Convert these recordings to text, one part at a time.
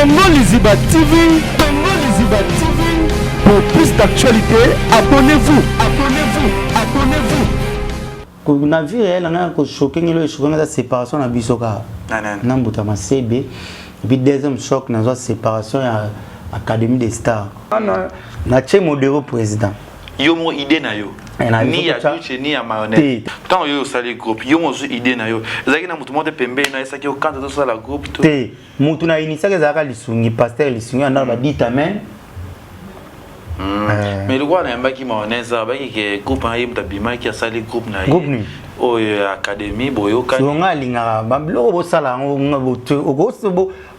Congo Liziba TV, Congo Liziba TV. Pour plus d'actualités, abonnez-vous, abonnez-vous, abonnez-vous. Na vie réelle nga ko choquer ngelo echoquer nga séparation na biso kaka na mbuta masebe. Et puis deuxième choc nazwa séparation ya Académie des Stars na tie Modero président. Yo moko idée na yo, ni ya Duce ni ya Mayonnaise. Ntango yo osali groupe, yo mozwi idée na yo, ezalaki na motu moko te pembeni na esaki okanta tosala groupe to? Te, mutu na initiaki ezalaka Lisungi, pasteur Lisungi andala badita amen. Mais lokola nayambaki Mayonnaise, abaki ke groupe na ye, moto abimaki asali groupe na ye. Groupe nini? Oyo ya académie boyokani. Nga alingaka babiloko bosala yango,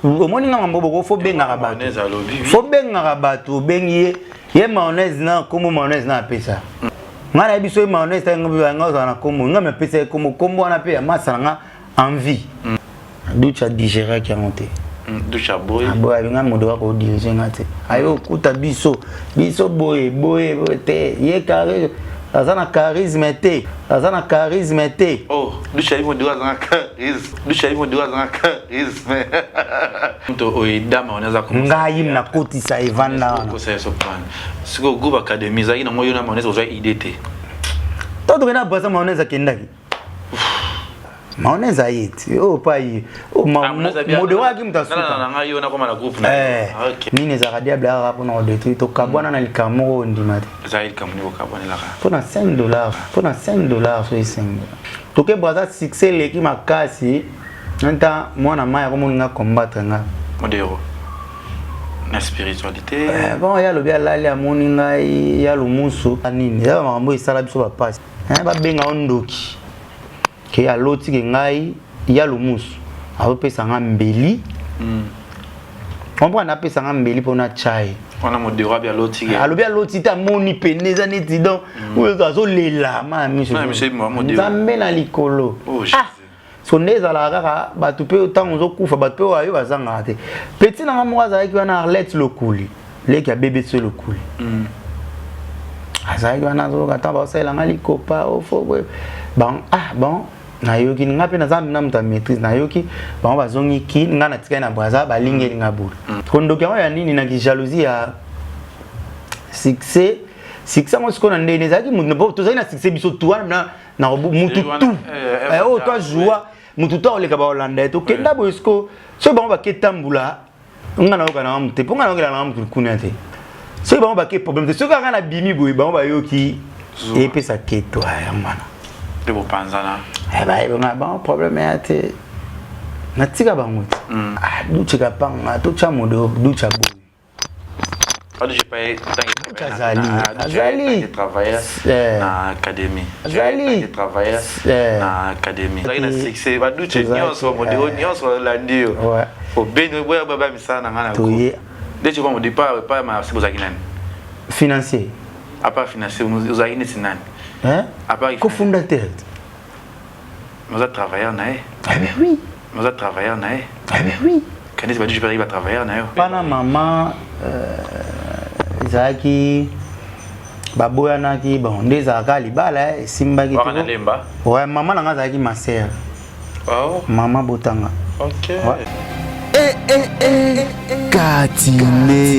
omoni nga mambo boko fo bengaka bato, fo bengaka bato, obengi ye, ye Mayonnaise na kombo Mayonnaise na apesa nga. Nayebi so ye Mayonnaise nga ozala na kombo nga, mapesa ye kombo, kombo wana mpe ya masa na nga envie. Duce adigéraki yango te. Duce aboyi. Aboyi, abi nga moto kaka odirige nga te, aye okuta biso biso boye boye boye te, ye carré aza na charisme te, aza na charisme te. Oh, Duce ayi modiro aza na charisme, Duce ayi modiro aza na charisme, moto oyo edama wana aza. Ngai nakotisa evanda wana. Sikoyo groupe académie ezalaki nango yo na Mayonnaise, ozwa idée te? To tokende na Brasa, Mayonnaise akendaki, Mayonnaise aye ti oyo pa ye Modero ayaki moto asuka nini. Ezalaka diable akaka mpona kodétruire. Tokabwana na likambo moko ondima te. Mpona 5 dollars, mpona 5 dollars, so 5 dollars toke Braza, succès eleki makasi nta mwana mai akomoninga combattre nga. Modero na spiritualité. Bon, ye alobi alali, amoni ngai ya lumusu nini, eza makambo esala biso bapasi, babenga yo ndoki, ke aloti ke ngai ya lumusu azopesa nga mbeli, comprendre, apesa nga mbeli mpona chai. Wana Modero abi aloti ke? Alobi aloti te, amoni pene eza neti donc oyo azolela ma ya miso. Nzambe na likolo. Ah, so nde ezalaka kaka bato mpe ntango ozokufa, bato mpe oyo ayo bazangaka te. Petit nanga moko azalaki wana, Arlette Lokuli, leki ya BBC Lokuli, azalaki wana, azoyoka ntango baosalelanga likopa ofo boye. Bon, ah bon, nayoki nga mpe naza na moto ya maîtrise, nayoki bango bazongi ki nga natikali na Braza, balingeli nga bulu. Kondoki yango ya nini? Na kijalousie ya succès. Succès yango sikoyo na ndeni ezalaki mutu, tozali na succès biso tu wana na mutu tu oyo to azwa mutu to akoleka baolanda ye. Tokenda boye sikoyo, soki bango bake tambula, nga nayoka nanga mutu te, mpo nga nayokela nanga mutu kuna te. Soki bango bake, problème te. Soki kaka nabimi boye, bango bayoki, epesa keto yango wana. Nde bopanzana. Bayebanga bango, problème ya te, natika bango te. Duce kapanga totya modo, Duce boye. Azali, azali travailleur na académie. Azali travailleur na académie, azalaki na succès, baduce nyonso, Modero nyonso balandi yo, obeni boya baba misala na ngai na toye. Nde tu au départ epai ma ozalaki nani? Financier. À part financier, ozalaki neti nani? À part cofondateur. Oza travailleur na ye? Ah ben oui. Oza travailleur na ye? Ah ben oui. Kanisi baduce bazalaki batravailleur na yo. Pana mama ezalaki baboyanaki, bon, nde ezalaka libala esimbaki. Ouais, mama na nga azalaki ma sœur. Oh. Mama botanga. Ok. Ouais. Eh, eh, eh, Katine.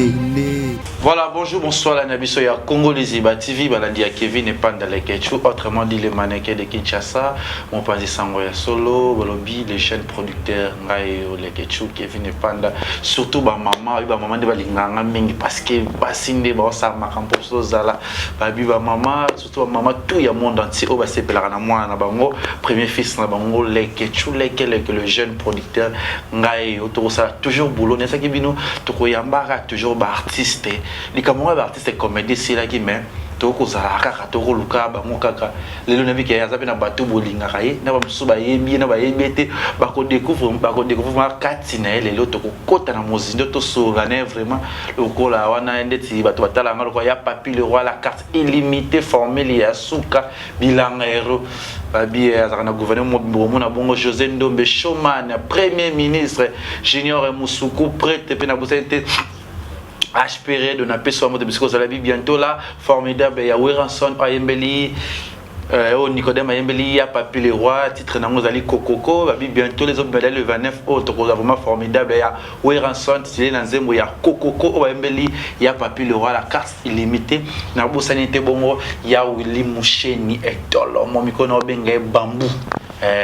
Voilà, bonjour, bonsoir, la Nabiso ya Congo Liziba TV, balandi ya Kevin et Panda Lekechu, autrement dit les mannequins de Kinshasa, mon panzi sango ya solo, balobi les jeunes producteurs, ngai Lekechu, Kevin et Panda, surtout ba maman, ba maman de balinganga mingi parce que basi nde ba osala makambo zala, babi ba maman, surtout ba maman tout ya monde entier, oyo basepelaka na mwana na bango, premier fils na bango Lekechu, Leke Leke le jeune producteur, ngai oyo tokosala toujours boulot, nesaki bino tokoyambaka toujours ba artiste, likambo ngo ya baartiste comédie esilaki, mais tokozala kaka tokoluka bango kaka. Lelo nayebi ke aza mpe na bato bolingaka ye, na bamosusu bayebi ye, na bayebi ye te, bakodécouvrir kati na ye. Lelo tokokɔta na mozindo, tosolola na ye vraiment lokola wana ndeti bato batala yanga lokola ya Papi le Roi, la carte illimité, formule ya suka bilanga hero, babi azalaka na gouvernement mobimba, komona bongo José Ndombe Showman, premier ministre Junior Musuku prêtre, mpe na bosani te HPR de napesi wa moto bisika ozala bi bientôt la formidable ya Weranson ayembeli. Oyo Nicodème ayembeli ya Papi le Roi, titre nango ezali Kokoko. Babi bientôt les autres le 29 oyo tokozwa vraiment formidable ya Werrason titile na nzembo ya Kokoko oyo bayembeli ya Papi le Roi, la carte illimitée. Nabosani te bongo ya Willy Musheni etolomo mikono obenga ye bambu.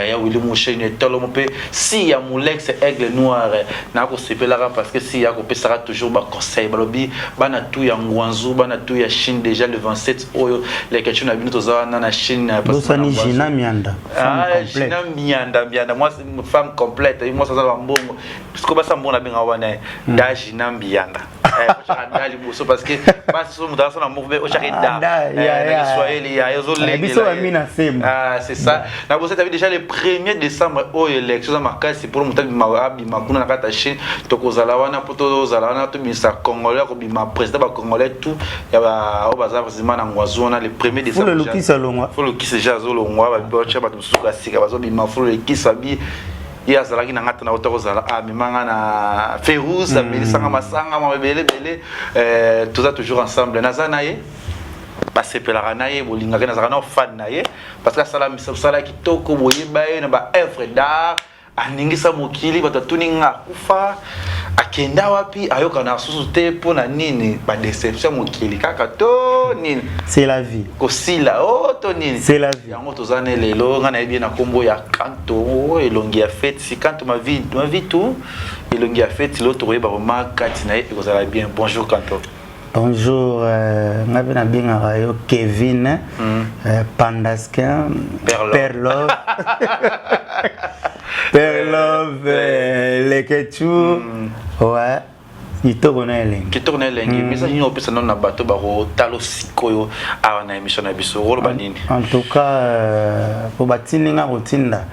Ya Willy Musheni etolomo mpe si ya Molex Aigle Noir, nakosepelaka parce que si ya kopesaka toujours baconseil. Balobi bana tu ya Ngwanzu, bana tu ya Chine, déjà le 27 oyo leketio na bino toza wana na Chine. Bosani Gina Mianda. Ah, Gina Mianda, Mianda moi, femme complète, moi aza bambongo parce basa mbongo nabenga wana da Gina Mianda, da liboso parce que basi so moto aza na mbongo mpe otyaka da na Kiswahili ya biso bami na semba. Ah, c'est ça. Na bosa tabi déjà le 1er décembre oyo élection eza makasi mpona moto abima kuna na kati ya Chine. Tokozala wana mpo tozala wana, tobimisa Congolais akobima président, bacongolais tout ya oyo baza vraiment na Ngwazu wana le 1er décembre. Fulu Lokisa longwa. Fulu Lokisa déjà azolongwa, batia bato mosusu ya sika bazobima. Fulu Lokisa bi ye azalaki na nga te, na ota kozala amemanga na Ferouz, amelisanga masanga ma ebele ebele. Toza toujours ensemble, naza na ye, basepelaka na ye, bolingaka, nazalaka na fan na ye parce que asala mosala kitoko. Boyeba ye na baœuvre d'art, aningisa mokili. Bato atuni nga akufa, akenda wapi, ayokana susu te, mpo na nini? Badéception mokili kaka to nini? C'est la vie. Kosila o to nini? C'est la vie. Yango toza ne lelo, nga nayebi ye na nkombo ya Kanto elongi ya feti. Kanto ma vie, ma vie tout elongi ya feti. Lelo tokoyeba vraiment kati na ye, ekozala bien. Bonjour Kanto. Bonjour, nga mpe nabengaka yo Kevin Pandaskin. Perlove. Perlove, Lekechu. Ouais, kitoko na elengi. Kitoko na elengi. Message nini opesa nano na bato bakotala sikoyo awa na émission na biso? Oloba nini? En tout cas, po batindi nga kotinda,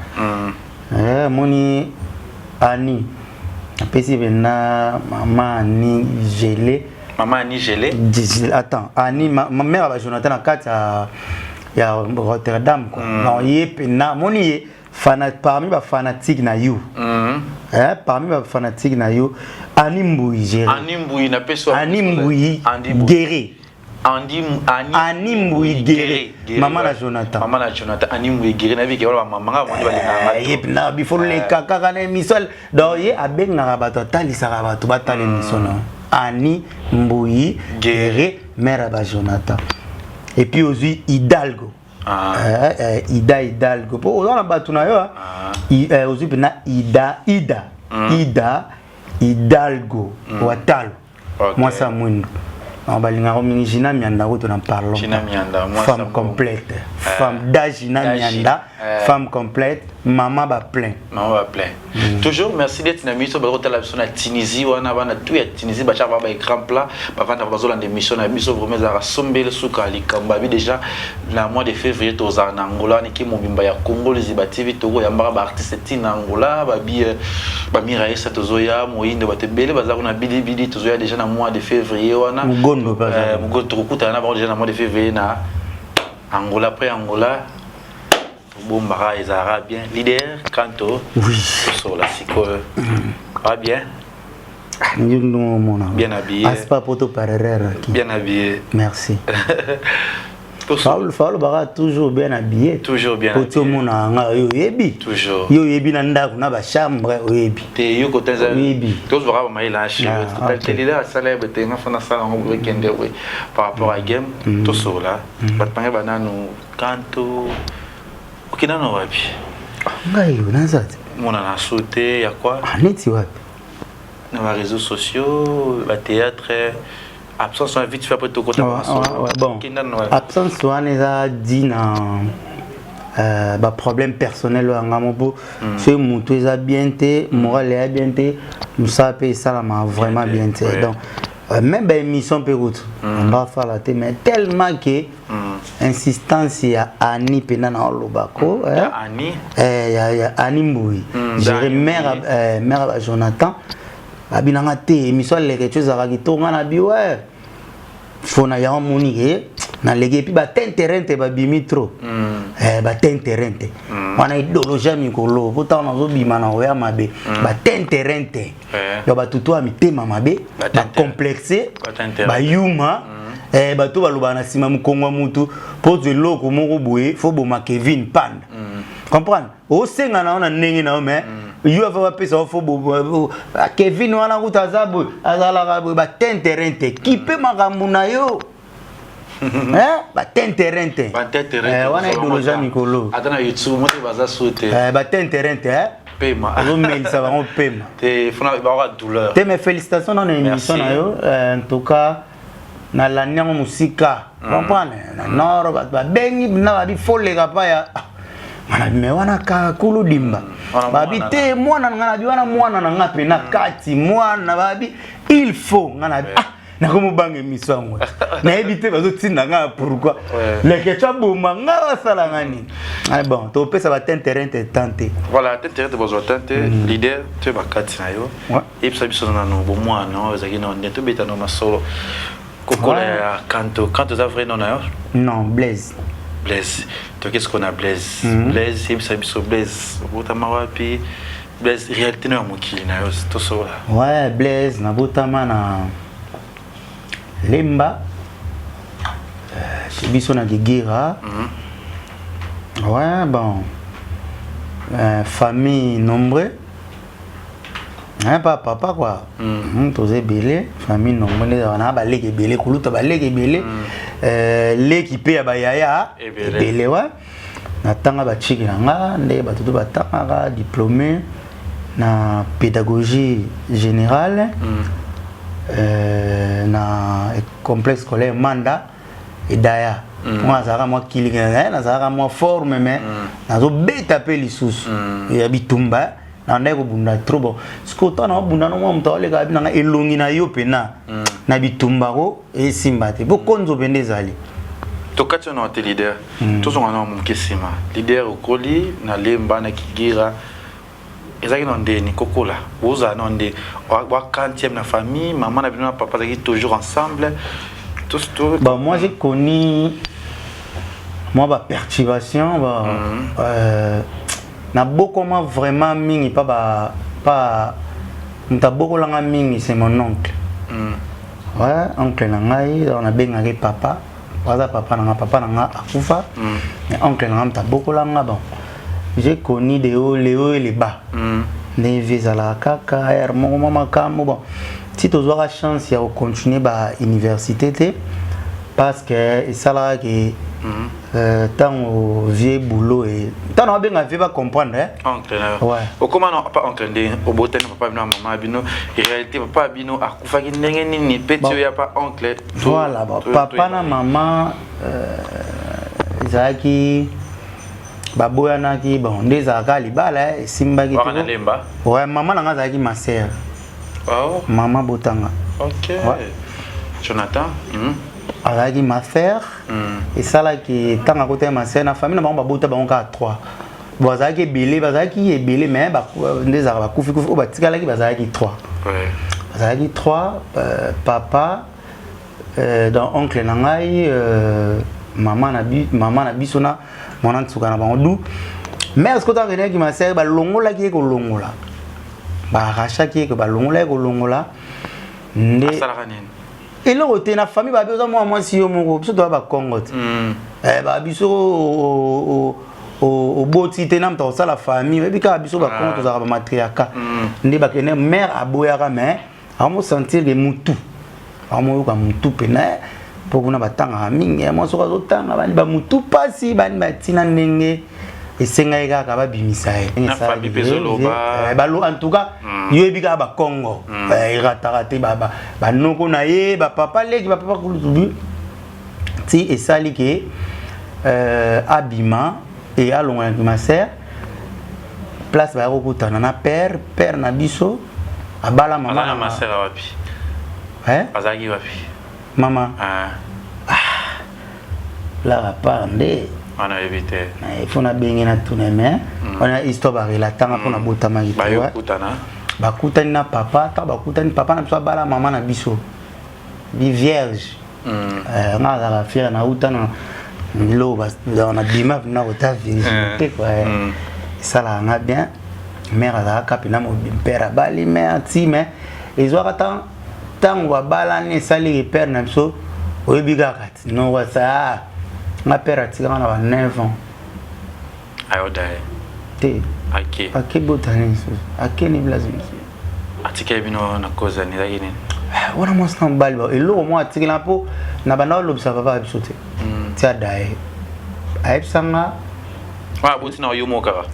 moni ani apesi mpena mama Ani Gele. Mama Ani Gele. Attends, Ani ma mère ba Jonathan na kati ya Rotterdam quoi. Donc ye mpena moni ye parmi bafanatique na yo, parmi bafanatique na yo, Ani Mbui Géré. Ani Mbui napesi. Ani Mbui Guéré. Andi Ani. Ani Mbui Guéré, mama na Jonathan. Mama na Jonathan, Ani Mbui Guéré, nayebi ke wana bamama nga bamoni balingaka. Ye mpena bifo leka kaka na émission. Donc ye abengaka bato, atalisaka bato batala émission na Ani Mbui Guéré, mère ya ba Jonathan. Et puis ozwi Hidalgo. Ah. Ida Hidalgo, mpo oza na bato na yo. Ozwi mpena Ida Ida Ida Hidalgo Watalo, mwasi ya mwindu balingaka mingi. Gina Mianda kutu na parlons, femme complète, femme da Gina Mianda, femme complète, mama baplein. Mama baplein. Toujours merci d'être na biso. Bazotala biso na Tunisie wana, bana tu ya Tunisie batiaka ba baécran plat, bavandaka, bazolanda émission na biso. Vraiment ezalaka sombele suka likambo. Abi déjà na mois de février tozala na Angola wana, eke mobimba ya Congo Liziba TV, tokoyambaka baartiste ntina Angola. Babi Bamira Esa, tozoya moyindo, bato ebele baza kuna bilibili. Tozoya déjà na mois de février wana. Mogondo. Mogondo, tokokutana na bango déjà na mois de février na Angola. Après Angola, bombaka ezalaka bien. Leader Kanto. Oui. Tosola sikoyo va bien. Omona. Bien habillé. Aspa poto parerere. Bien habillé. Merci. Faulu baka toujours bien habillé. Toujours bien. Oti omona nga, yo oyebi. Toujours. Yo oyebi na ndako na bachambre, oyebi. Te, yo kotenza. Oyebi. Tozwaka bamayela te. Leader asala ye bete, nga fana asala yango boye, kende boye par rapport à game. Tosola bato bange bananu. Kanto, okenda na wapi? Ngai yo naza te. Monana so te ya quoi? Neti wapi? Na baréseaux sociaux, bathéâtre, absence wana vite fait, après tokota. Bon, absence wana eza di na baproblème personnel oyo yanga mo, mpo soki motu eza bien te, moral eya bien te, mosala mpe esalama vraiment bien te. Donc même baémission mpe kutu basala te, mais tellement que insistance ya Ani mpena na olobako ya Ani Mbui géré, mère mère ba Jonathan, babinanga te émission aleke ti ezalaka kitoko. Nga na bi we fo na yango moni ke naleki, et puis batenterrain te babimi trop, batenterrain te wana idéologie ya mikolo, po ntango nazobima na koya mabe, batenterrain te yo batutu ya mitema mabe, bacomplexe, bayuma. Eh, bato balobaka na nsima mokongo ya mutu mpo ozwa eloko moko boye fo boma Kevin Panda. Comprendre, osenga na yo na ndenge na yo, mais yo ava bapesa yo fo Kevin wana kuta aza boye, azalaka boye, batenterrain te kipe makambo na yo. Batenterrain te wana idéologie ya mikolo. Ata na YouTube moto baza su te. Batenterrain te. Pema. Ozomelisa bango pema. Te, funa bango douleur. Te, mais félicitation na émission na yo. En tout cas, nalandi yango mosika, comprendre, na nord bato babengi na babi foleka pa ya ngana, me wana kaka kulu dimba. Babi te, mwana na nga nabi wana, mwana na nga mpe na kati mwana babi il faut nga nabi, ah, nakomobanga émission yango, nayebi te bazotinda nga pourquoi leke twa boma nga, basala nga nini. Bon, topesa batenterrain te tan te. Voilà, tenterrain te bozwa tan te. Leader, toye bakati na yo, yebisa biso nano bomwana oyo ezalaki na nde tobeta no masolo kokola ya Kanto. Kanto eza vrai nom na yo? Non, Blaise. Blaise, toke sikoyo na Blaise. Blaise, yebisa biso, Blaise obotama wapi? Blaise, réalité no ya mokili na yo, tosola. Ouais, Blaise, nabotama na Lemba, chez biso na Gigira. Ouais, bon, famille nombreux, hein, pas papa quoi. Toza ebele, famille nombreux nde ezalaka na baleki ebele, kuluta baleki ebele. Leki mpe ya bayaya ebele wa. Natanga bachiki na nga nde bato to batangaka, diplômé na pédagogie générale na complexe scolaire Manda Edaya. Mpo nazalaka mwa kiliki, nazalaka mwa forme, mais nazobeta mpe lisusu ya bitumba, nandaki kobunda trop. Bon, sikoyo ntango naobunda no, mwa moto aoleka abi nanga elongi na yo mpena na bitumba ko esimba te, po konzo mpe nde ezali. Tokati wana te, leader, tozonga na moke nsima. Leader, okoli na Lemba na Kigira, ezalaki na ndeni kokola? Bozala na nde wa quantième na famille? Mama na bino na papa azalaki toujours ensemble? Bon, moi j'ai connu moi ba perturbation ba nabokoma vraiment mingi pa ba pa moto abokolanga mingi, c'est mon oncle. Ouais, oncle na ngai, donc nabengaki papa, aza papa na nga, papa na nga akufa. Mais oncle na nga moto abokolanga. Bon, j'ai connu de haut, les hauts et les bas. Ndenge vie ezalaka kaka ere moko mwa makambo. Bon, ti tozwaka chance ya kocontinue ba université te, parce que esalaka ke ntango vie boulot e ntango babenga vie bacomprendre, eh? Oncle na yo. Ouais. Okóma na papa oncle nde obotani papa bino na mama bino. Réalité, papa bino akufaki ndenge nini mpe ti oya pa oncle? Voilà, bon, papa na mama ezalaki baboyanaki. Bon, nde ezalaka libala esimbaki. Waka na Lemba? Ouais, mama na nga azalaki ma sœur. Oh. Mama botanga. Ok. Ouais. Jonathan. Azalaki ma sœur. Esalaki ntango akotaki ma sœur na famille na bango, babota bango kaka 3. Bon, bazalaki ebele, bazalaki ebele, mais nde ezalaka bakufi kufi, oyo batikalaki bazalaki 3. Bazalaki 3, papa, donc oncle na ngai, mama na biso na mwana nsuka na bango. Du mare sikoyo ntango akendaki ma sœur, balongolaki ye kolongola, baarrachaki ye ke balongola ye kolongola nde. Asalaka nini? Eloko te. Na famille babi oza mwa mwasi yo moko, biso toya bakongo te. Babi soki oboti te na moto akosala famille, oyebi kaka biso bakongo tozalaka bamatriarcat. Nde bakende, mare aboyaka, mais akomosentir ke mutu akomoyoka mutu mpena, mpo kuna batangaka mingi. Mwa soki azotanga, bani bamutu mpasi, bani batina ndenge esengaki kaka babimisa ye. Na famille mpe ezoloba. Balo, en tout cas yo yebi kaka bakongo erataka te, banoko na ye, bapapa leki, bapapa kulutu, ti esali ke abima e alongwa na ma sœur. Place baya kokutana na père, père na biso abala mama. Aza na ma sœur wapi? Eh? Azalaki wapi? Mama? Ah. Lara part nde. Wana oyebi te? Il faut nabenge na tuna, mais wana histoire barelatanga mpo nabotamaki te. Bayokutana. Bakutani na papa. Ntango bakutani, papa na biso abala mama na biso bi vierge. Nga azalaka fier, nauta na biloko na bima na kota virginité quoi. Esalaka nga bien. Mare azalaka mpena père abali mare ti, mais ezwaka ntango babalani, esaliki père na biso. Oyebi kaka ti nowasa nga père atikanga na ba 9 ans. Ayoda ye te. Ake. Ake botani lisusu, ake ni place mosusu. Atikeli bino na cause ya ezalaki nini? Wana mwasi na mobali, eloko moko atikela mpo na banda olobisa papa ya biso te. Ti ada ye ayebisanga. Wana aboti na yo moko kaka?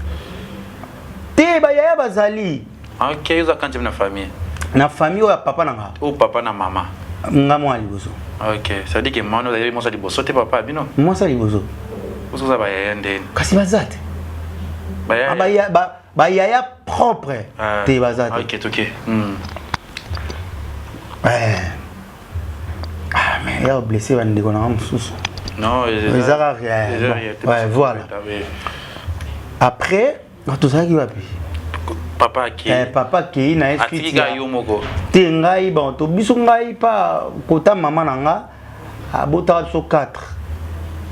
Te, bayaya bazali. Ok, oza quantième na famille? Na famille oyo ya papa na nga. Oyo papa na mama. Nga mwana liboso. Ok, ça veut dire que mwana ozali mwasi ya liboso te, papa bino? Mwasi ya liboso. Ozoza bayaya ndeni? Kasi baza te. Bayaya propre te, baza te. Ok. Ah, mais ya blessé bandeko nanga mosusu. Non. Eza kaka, voilà. Après tozalaki wapi? Papa akei. Papa akei na ye. Atiki kaka yo moko? Te, ngai, bon, to biso, ngai pa kota mama na nga abotaka biso 4.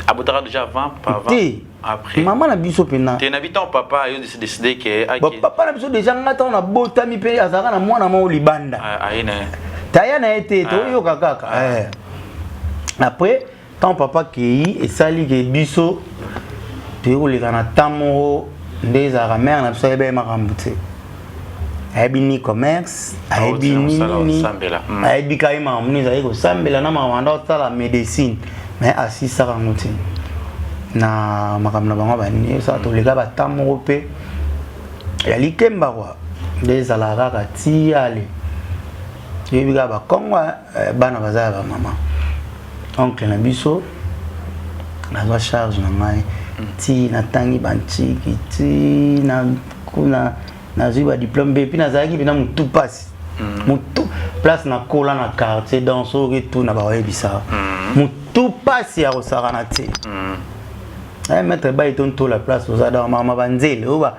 Abotaka déjà avant? Pas avant? Te. Après. Mama na biso mpena. Te, na bitan papa yo décidé ke Bon, papa na biso déjà, nga ntango nabotami mpe azalaka na mwana moko libanda. Aye na ye. Taya na ye te, toyoka kaka. Après, ntango papa akei, esali ke biso toyei koleka na temps moko nde ezalaka mare na biso ayebi ye makambo te, ayebi ni commerce, ayebi nini, ayebi kaka ye makambo nini ezalaki kosambela na makambo anda kosala médecine, mais asisaka yango te na makambo na bango banini. Esala toleka batemps moko mpe ya likemba kua nde ezalaka kaka ti ale toyebi kaka bakongo, bana baza ya bamama. Oncle na biso nazwa charge na ngai ti natangi bantiki, ti na kuna nazwi badiplôme mpe epuis nazalaki mpena motu mpasi, motu place nakola na quartier. Donc soki tuna bakoyebisa motu mpasi ya kosakana te. Maître bai to ntola place oza donc mama banzele oyo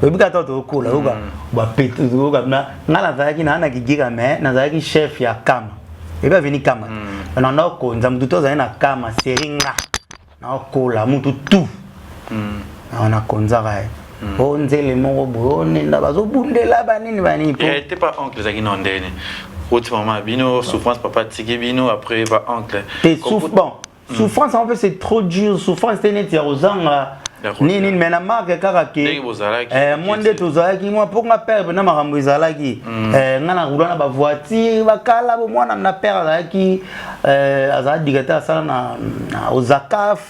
oyebi kaka tokola oyo oyoka. Nga nazalaki naa na kigika, mais nazalaki chef ya kama, ebi aveni kama nanda okonza mutu to azali na kama seri. Nga naokola mutu tu nakonzaka ye o nzele moko boye o nenda bazobundela banini banini. Te, pa oncle ezalaki na ndeni oti mama bino souffrance, papa atiki bino, après pa oncle. Te, bon, souffrance en fait, c'est trop dur. Souffrance te neti ya kozanga nini, mais na marke kaka ke mwa nde tozalaki mwa mpo nga père mpena makambo ezalaki. Nga na roula na bavoiture bakala bo mwana na père azalaki, azalaki directeur, asala na Ozakaf.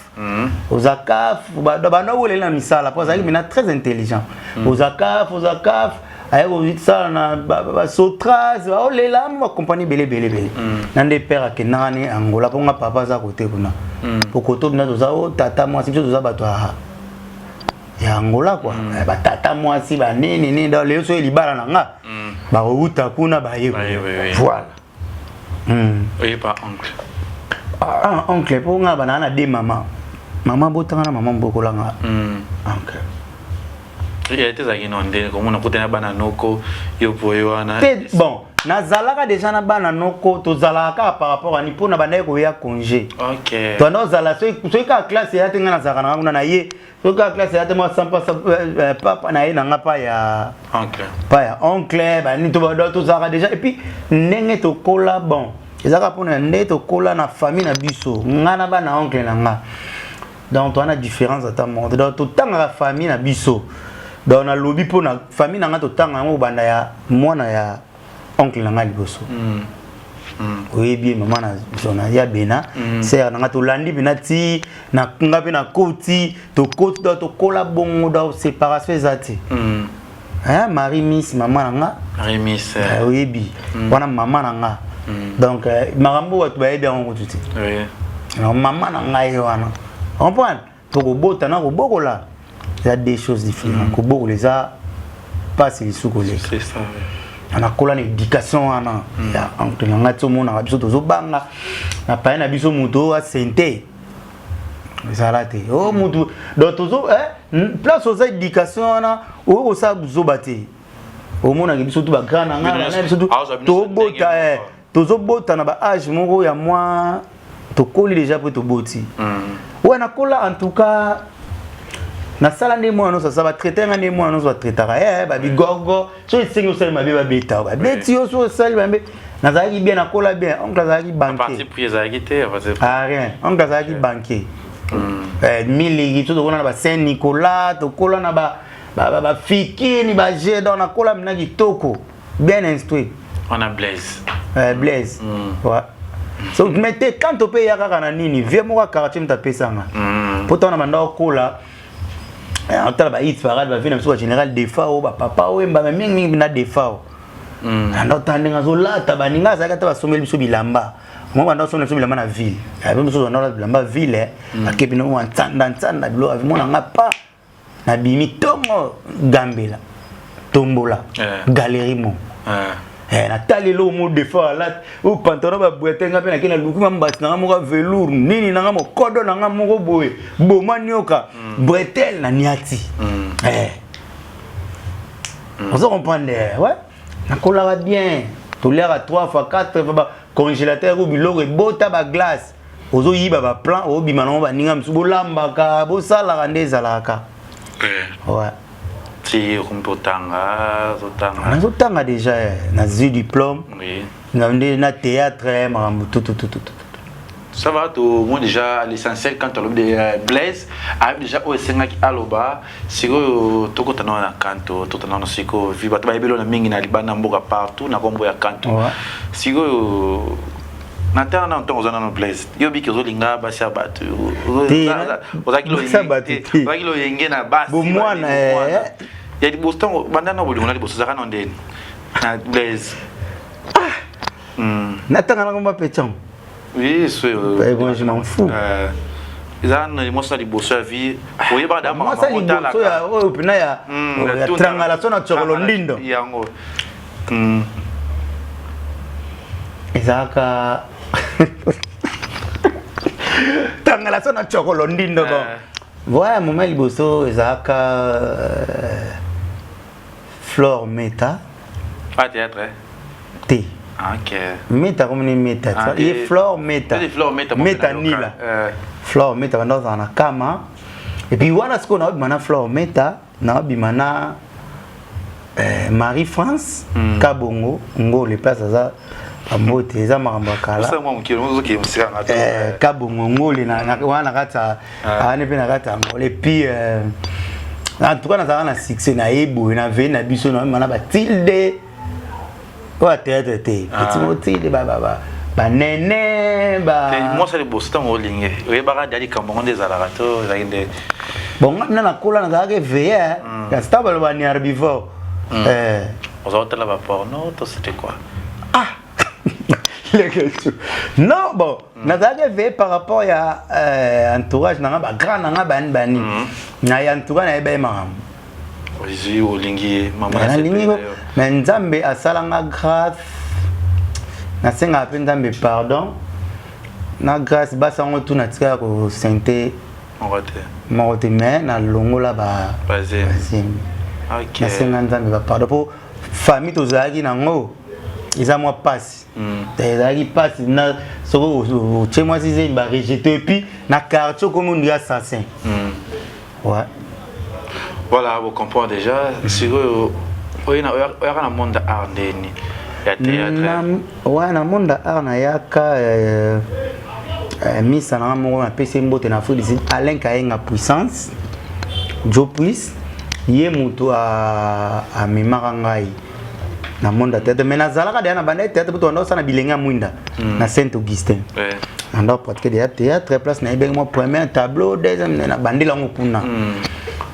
Ozakaf banda weleli na misala mpo azalaki mpena très intelligent. Ozakaf, Ozakaf, aye kosala na basotras, baolela mo bakompagnie ebele ebele ebele. Na nde père akendaka ni Angola mpo nga papa aza kote kuna, po koto bina toza o tata mwasi, biso toza bato ya Angola kua, batata mwasi banini nini. Donc lelo soki libala na nga, bakouta kuna baye. Voilà. Oyepa oncle? Ah, oncle mpo nga banaa na de mama, mama botanga na mama mbokolanga oncle. Te, ezalaki no nde komona kutana bana noko yo boye wana? Te, bon, nazalaka déjà na bana noko, tozalaka kaka par rapport ani mpo na bandaki koya congé. Tanda ozala soki kaka classe eya te, ngai nazalaka nanga kuna na ye. Soki kaka classe eya te, mwa sampa papa na ye nanga pa ya oncle. Pa ya oncle banini, tozalaka déjà. Et puis ndenge tokola, bon, ezalaka mpona nde tokola na famille na biso, nga na bana oncle na nga, donc toza na différence ata moko te. Donc totangaka famille na biso, donc nalobi mpo na famille na nga, totanga yango kobanda ya mwana ya oncle na nga liboso. Oyebi ye, mama na biso na ya bena sere na nga, tolandi mpena ti na nga mpe nakoti, tokoti, donc tokola bongo. Donc séparation eza te. Marie Miss, mama na nga. Marie Miss. Oyebi wana mama na nga. Donc makambo bato bayebi yango kutu te. Mama na ngai ye wana, comprendre po kobota na kobokola eza deux choses différentes. Kobokola eza mpasi lisusu koleka. Nakola na éducation wana ya oncle na ngai. Ti omonaka biso tozobanga na paye na biso, moto oyo asente ezala te o mutu. Donc tozo place oza éducation wana, oyo kosala buzoba te. Omonaka biso tu bagrand na ngai na biso tu tobota, tozobota na baage moko ya mwa tokoli déjà mpo toboti. Oyo nakola, en tout cas nasala nde mwana nyonso asala, batraite nga nde mwana nyonso batraitaka ye, babigogo. So esengi osali mabe, babeta, babeti yo. So osali mabe, Nazalaki bien, nakola bien. Oncle azalaki banquier. Ah, rien. Oncle azalaki banquier. Miliki so tokola na ba Saint Nicolas, tokola na bafikini, baje. Donc nakola mina kitoko, bien instruit. Wana Blaise. Blaise, ouais. So mais te, quand tope eya kaka na nini, vie moko ya quartier moto apesanga mpo ntango na banda okola, otala ba Hit Parade, bavie na biso, bagénéral Defao, bapapa Oyemba, me mingimingi na Defao. Anda otala ndenge azolata, baninga azalaki ata basombeli biso bilamba mo, banda osombela biso bilamba na ville, abe mosusu banda olata bilamba ville, akebi no mwa ntsanda ntsanda biloko avimonanga pa nabimi ntongo gambela tombola galerie mo. Natali eloko mo Defao alati oyo, pantalon babwete, nga mpe nake naluki ma mbati nanga moko ya velours, nini nanga mokodo nanga moko boye, boma nioka bretelle na niati. Ozo comprendre? Ouais, nakolaka bien, toliaka 3 fois, 4 fois, bacongélateur oyo biloko ebota, baglace, ozoyiba baplan, obima nango, baninga mosusu bolambaka, bosalaka nde ezalaka. Ouais. Ti okomi mpe otanga, ozotanga? Nazotanga déjà, nazwi diplôme. Na nde na théâtre, makambo tutututu. Ça va, tout moi déjà l'essentiel, quand alobi de Blaise ayebi déjà oyo esengaki aloba. Sikoyo tokota nano na kanto, tokota nano sikoyo vi bato bayebeli na mingi na libanda mboka, partout na kombo ya kanto. Sikoyo na ntango na ntango oza nano Blaise, yo biki ozolinga basi ya bato, ozalaki loyenge na basi. Bomwana. Ya liboso, ntango banda na bolingo na liboso, ozalaka na ndeni na Blaise? Natanga na komba Pechan. Oui, c'est Moi, je m'en fous. Eza na mwasi na liboso ya vie, oyebaka da? Mwasi ya liboso ya oyo mpena ya trangala so na tsokolo ndindo. Yango. Ezalaka tangala so na tsokolo ndindo. Bon, voilà, moment liboso ezalaka Flore Meta. Ah, théâtre? Te. Ok. Meta komoni Meta, ye Flore Meta. Meta nila Flore Meta banda ozala na kama. Et puis wana sikoyo naobima na Flore Meta, naobima na Marie France Kabongo Ngole, place aza bambote, eza makambo ya kala. Kabongo Ngole wana na kati ane mpe na kati ya Ngole. Et puis en tout cas nazalaka na succès na ye boye na vei na biso, naobima na batilde oyo ya théâtre te, petit motilde, banene. Mwasi liboso ntango olingi, oyebaka dia likambo ngo nde ezalaka to ezalaki nde? Bon, nga mina nakola, nazalaka éveillé, kasi ntango baloba ni herbivore. Oza kotala baporno to c'était quoi? Ah, non, bon, nazalaki éveillé par rapport ya entourage nanga, bagrand nanga, bani bani na ya. En tout cas nayeba ye makambo. Ozwi, olingi ye, mama? Nalingi, mais Nzambe asalanga grâce. Nasengaka mpe Nzambe pardon na grâce. Basi yango tu natikaka kosente moko te? Moko te, mais nalongola bazemi. Nasenga Nzambe bapardon mpo famille tozalaki nango eza mwa mpasi, ezalaki mpasi. Na soki otie mwasi zemi, barejeter, et puis na quartier okomi ondi assassin, ouais. Voilà, vous comprenez déjà. Sikoyo oyaka na monde art ndeni ya théâtre? Ouais, na monde art nayaka misa nanga moko napesi mbote na Afrique du Sud, Alain Kayenga Puissance, Jo Puis, ye moto amemaka ngai na monde ya théâtre. Mais nazalaka deya na banda ya théâtre mpo tobanda kosala na bilenge ya mwinda na Saint Augustin. Nanda pratique deya théâtre, place nayebaki mwa premier tableau, deuxième, na bandela yango kuna.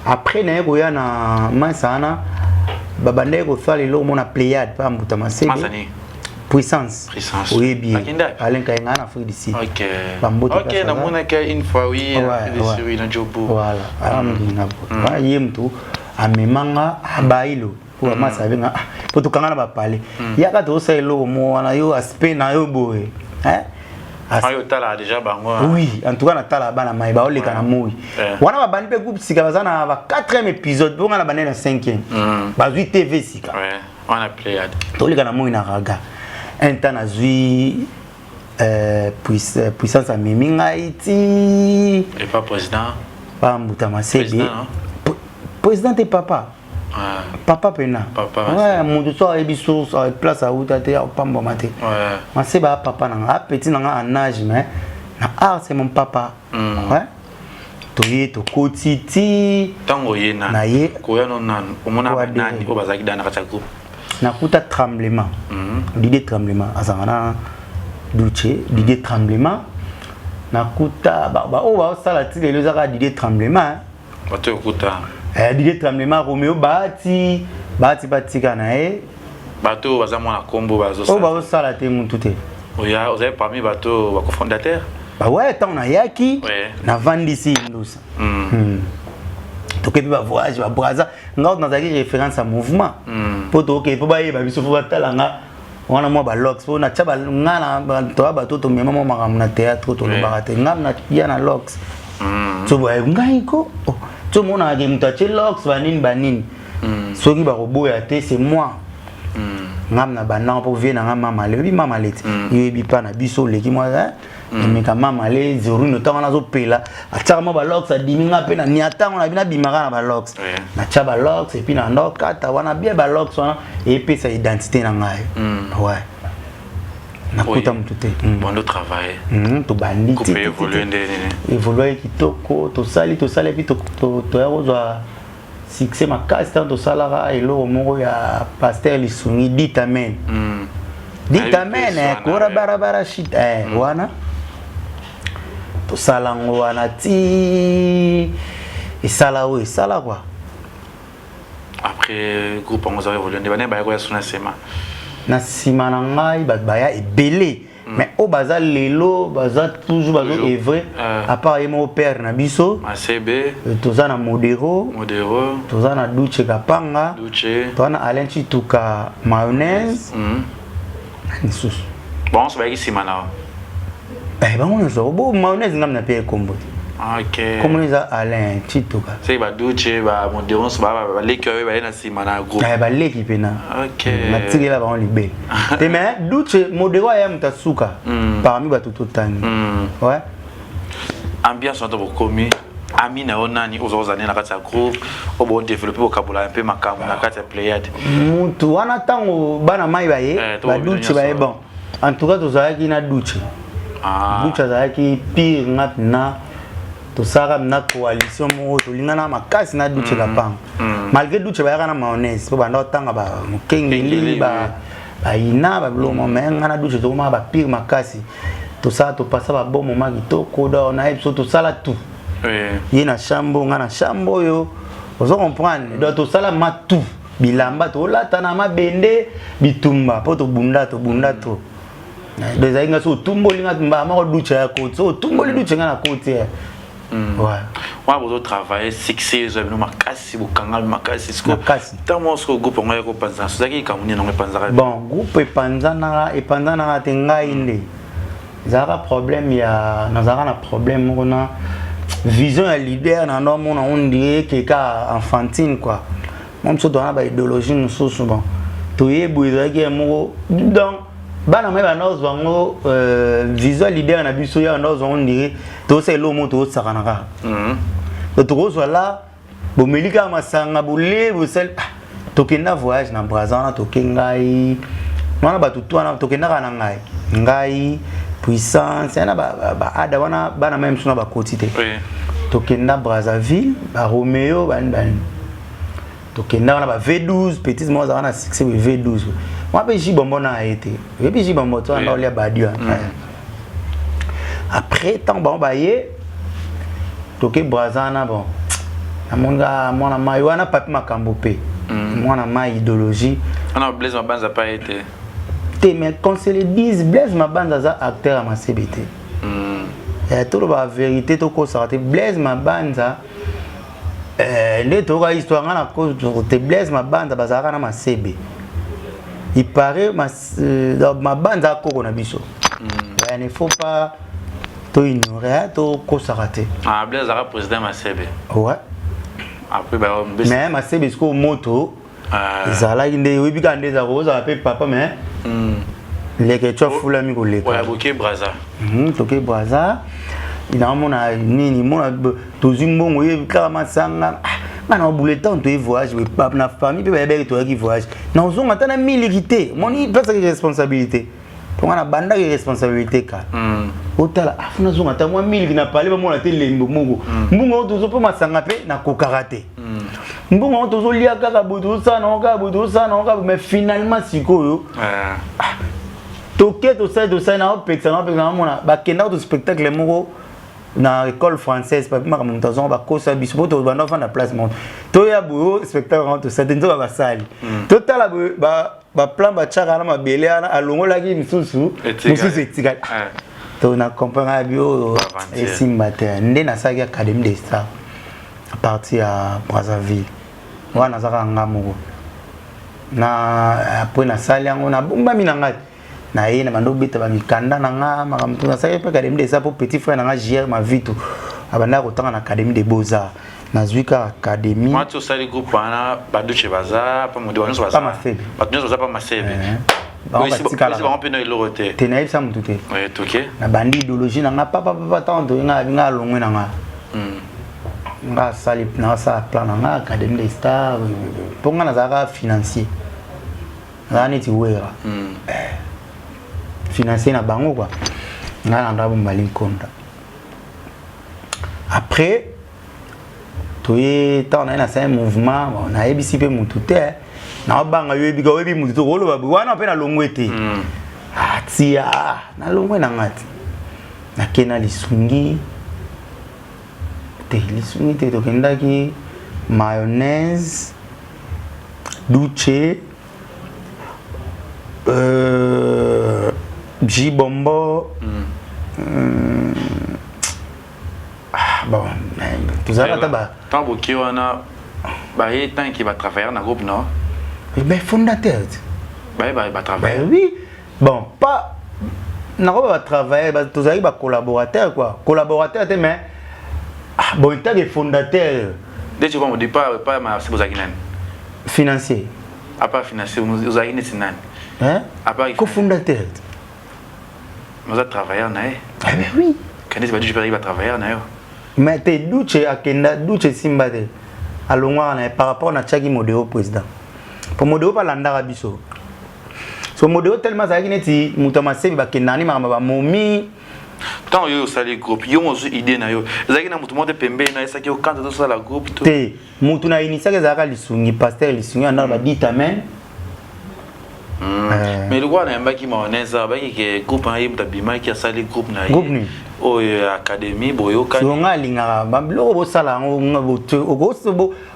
Après naye koya na masa wana, babandaki kosala eloko mona Pléiade mpa Mbuta Masebe Puissance. Oyebi Alain Kayenga na Afrique du Sud. Bambote. Ok, namonaki une fois, oui, oui, na Jobu. Voilà, alamginga ye moto amemanga abailo po bamasa abenga po tokanga na bapale, yaka tozosala eloko mo wana, yo aspect na yo boye. Otala déjà bango? Oui, en tout cas natala bana mai baoleka na moi wana, babandi mpe groupe sika, baza na ba 4e épisode, mpo nga na bandi na 5e, bazwi TV sika. Toleka na moi na raga un temps, nazwi Puissance amemi ngai ti Epa président? Pa Mbuta Masebe. Président te, papa. Papa pena. Papa. Moto so ayebi source place auta te, apambwama te. Masebe a papa na nga, apeti na nga en âge, mais na art c'est mon papa. Ouais. Toye, tokoti ti Ntango oye na Na ye. Koya no nanu, omona Koadhérer. banani oyo bazalaki da na kati ya groupe? Nakuta Tremblement, Didier Tremblement azalaka na Duce. Didier Tremblement nakuta oyo baosala ti lelo, ezaka Didier Tremblement, hein. Bato oyo okuta? Didier Tremblement, Romeo Bahati, Bahati batika na ye. Bato oyo baza mwana nkombo Oyo bazosala? Bazosala te, mutu te. Oya ozali parmi bato oyo bacofondateur? Bawe, ntango nayaki, navandisi Indusa. Toke mpe bavoyage, babraza, nga oyo nazalaki référence ya mouvement, mpo toke, mpo bayeba biso, mpo batala nga wana mwa balocks, mpo natya nga na toya bato, tomema mwa makambo na théâtre, tolobaka te, nga ya na locks. So boye ngai ko, oh, so omonaka ke moto atie locks, banini banini, soki bakoboya te, c'est moi. Ngam na bandango mpo vie na nga mamale, oyebi mamale ti, yoyebi mpa na biso, oleki mwa emeka mamale zorino. Ntango wana azopela, atiaka mwa balocks, adimi nga mpe na niatango na bino, abimaka na balocks. Natya balocks et puis na ndo kata wana bien, balocks wana epesa identité na ngai. Ouais, nakuta motu te. Bondo travailler. Tobandi. Coupe évolue nde nini? Évolue kitoko, tosali, tosali, et puis toya kozwa succès makasi ntango tosalaka eloko moko ya pasteur Lisungi, dit amen. Dit amen, kora barabara shit, wana tosala yango wana ti esala oyo esala quoi. Après groupe yango ozaka évolue nde bane baya koya so na nsima? Na nsima na ngai bato baya ebele, mais oyo baza lelo, baza toujours bazo œuvre, à part ye moko père na biso. Masebe. Toza na Modero. Modero. Toza na Duce Kapanga. Duce. Toza na Alain Chituka Mayonnaise. Lisusu? Bango nyonso bayaki nsima na Bango nyonso bo Mayonnaise, ngam na mpe ekombo te. Kombo eza Alain Chituka. Seki baduce, bamodero nyonso baleki oyo baye na nsima na groupe? Baleki mpena, natikela bango libele te, mais Duce, Modero aya moto asuka parmi bato totangi, ouais. Ambiance wana, bokomi ami na yo nani oza kozala nde na kati ya groupe oyo bodéveloppe, bokabola mpe makambo na kati ya Pléiade? Mutu wana, ntango bana mai baye, baduce baye, bon, en tout cas tozalaki na Duce. Duce azalaki pire, nga mpena tosalaka na coalition moko, tolingana makasi na Duce Kapanga, malgré Duce bayaka na Mayonnaise mpo banda otanga bamokengeli, bayina babiloko, mais nga na Duce tokomaka bapire makasi. Tosala, topasa babon moment kitoko, donc nayebi biso tosala tout, ye na chambre, nga na chambre oyo, ozo comprendre? Donc tosala ma tout, bilamba tolata na mabende, bitumba mpo tobunda, tobunda trop. Donc ezalaki nga so otumboli nga mbala moko, Duce ya koti, so otumboli Duce, nga na koti. Ouais. Wana bozotravaille, succès ezwa bino makasi, bokangami makasi. Makasi. Ntango moko sikoyo groupe yango ya kopanzana, sozalaki likambo nini yango epanzaka? Bon, groupe epanzanaka, epanzanaka te, ngai nde ezalaka problème ya, nazalaka na problème moko na vision ya leader na ndo amona, on dirait keka enfantine quoi. Mo biso toza na baidéologie mosusu, bon, toyebi ezalaki ya moko. Donc bana mai banda kozwa yango, vision ya leader na biso ya banda kozwa yango, on dirait tozosala eloko moko, tozosakana kaka. Donc tokozwa la bomeli kaka masanga, bolie, bosali. Tokenda voyage na Braza wana, toke ngai wana, bato tu wana tokendaka na ngai, ngai Puissance yana baada wana, bana mai mosusu na bakoti te. Tokenda Brazzaville, baromeo bani bani, tokenda wana ba V12 petite moko azalaka na succès boye, V12 mwa mpe Jibombo na ye te, oyebi Jibombo to wana olia badi wana. Après ntango bango baye, toke Braza wana, bon, namoni kaka mwana mai wana, Papi Makambo mpe mwana mai idéologie. Wana Blaise Mabanza pa ye te? Te, mais qu'on se le dise, Blaise Mabanza aza acteur ya Masebe te. Toloba vérité, tokosaka te. Blaise Mabanza, nde toyoka histoire, nga na te, Blaise Mabanza bazalaka na Masebe, il paraît Mabanza akoko na biso. Il ne faut pas toignore, tokosaka te. Ah, Blaise azalaka président Masebe? Ouais. Après ba Mais Masebe sikoyo moto ezalaki nde, oyebi kaka nde ezalaka, ozala mpe papa, mais leke ti afulami koleka. Boke Braza. Toke Braza, naomona nini, mona tozwi mbongo ye kaka masanga. Nga na obule ntango toye voyage, na famille mpe bayebaki toyaki voyage, nazonga ata na miliki te. Moni pesaki responsabilité, mpo nga nabandaki responsabilité kala. Otala afu nazonga ata mwa miliki na pale, bamona te lembo moko. Mbongo yango tozo mpo masanga mpe nakokaka te. Mbongo yango tozolia kaka boye, tozosala nango kaka boye, tozosala nango kaka boye. Mais finalement sikoyo toke, tosali, tosali, naopekisa, naopekisa, naomona bakendaka to spectacle moko na école française. Papi makambo, moto azonga, bakosa biso po tobanda ofanda place moko. Toya boye, spectacle yango tosali te, nzoka basali. Totala boye, baplan batiaka na mabele wana, alongolaki misusu, mosusu etikali. To na comprendre abi oyo esimba te. Nde nasalaki Académie des Stars à partir ya Brazzaville. Wana nazaka nga moko na après nasali yango, nabombami na ngai, naye na bando obeta bamikanda na nga makambo. To nasalaki mpe Académie des Arts mpo petit frère na nga JR Mavito abandaka kotanga na Académie de Beaux-Arts. Nazwi kaka académie. Mwati osali groupe wana, baduche baza pa, modi nyonso baza pa Masebe. Bato nyonso baza pa Masebe. Bango mpe no eloko te. Te, nayebisa motu te. Toke. Nabandi idéologie na nga papapapa. Ntango toyenga binga, alongwe na nga, nga asali, nasala plan na nga Académie des Stars, mpo nga nazalaka financier, nazala neti Wera, financier na bango quoi. Nga na ndabo mbali nkonda. Après toye, ntango naye nasali mouvement, bon, nayebisi mpe motu te, naobanga yo oyebika, oyebi motu te, okoloba boye wana mpe nalongwe te. Atia nalongwe na nga te, nake na lisungi te, lisungi te. Tokendaki Mayonnaise, Duce, Jibombo. Ah, bon, tozalaka ata ba Ntango boke wana, baye tanke batravailleur na groupe, non? Ben, fondateur. Baye batravailleur. Ben oui, bon, pas nakoba batravailleur, tozalaki bacollaborateur quoi, collaborateur te, mais ah, bon, etake fondateur. Nde bon, au départ pa Masi bozalaki nani? Financier. À part financier, ozalaki neti nani? Hein? À part cofondateur. Oza travailleur na ye? Ah ben oui. Kanisi baduche bazalaki batravailleur na yo. Mais te, Duce akenda, Duce esimba te, alongwaka na ye par rapport na tiaki Modeo président, po Modeo mpe alandaka biso. So Modeo tellement azalaki neti moto ya Masebi, bakendaka ni makambo bamomi. Ntango yo osali groupe, yo mozwi idée na yo, ezalaki na motu moko te pembeni na esaki yo kanta tosala groupe to? Te, motu na initiaki ezalaka Lisungi, pasteur Lisungi andaka badit amen. Mais lokola nayambaki Mayonnaise, abaki ke groupe na ye, moto abimaki asali groupe na Groupe ye nini? Oyo ya académie boyokani. So nga alingaka babiloko bosala yango,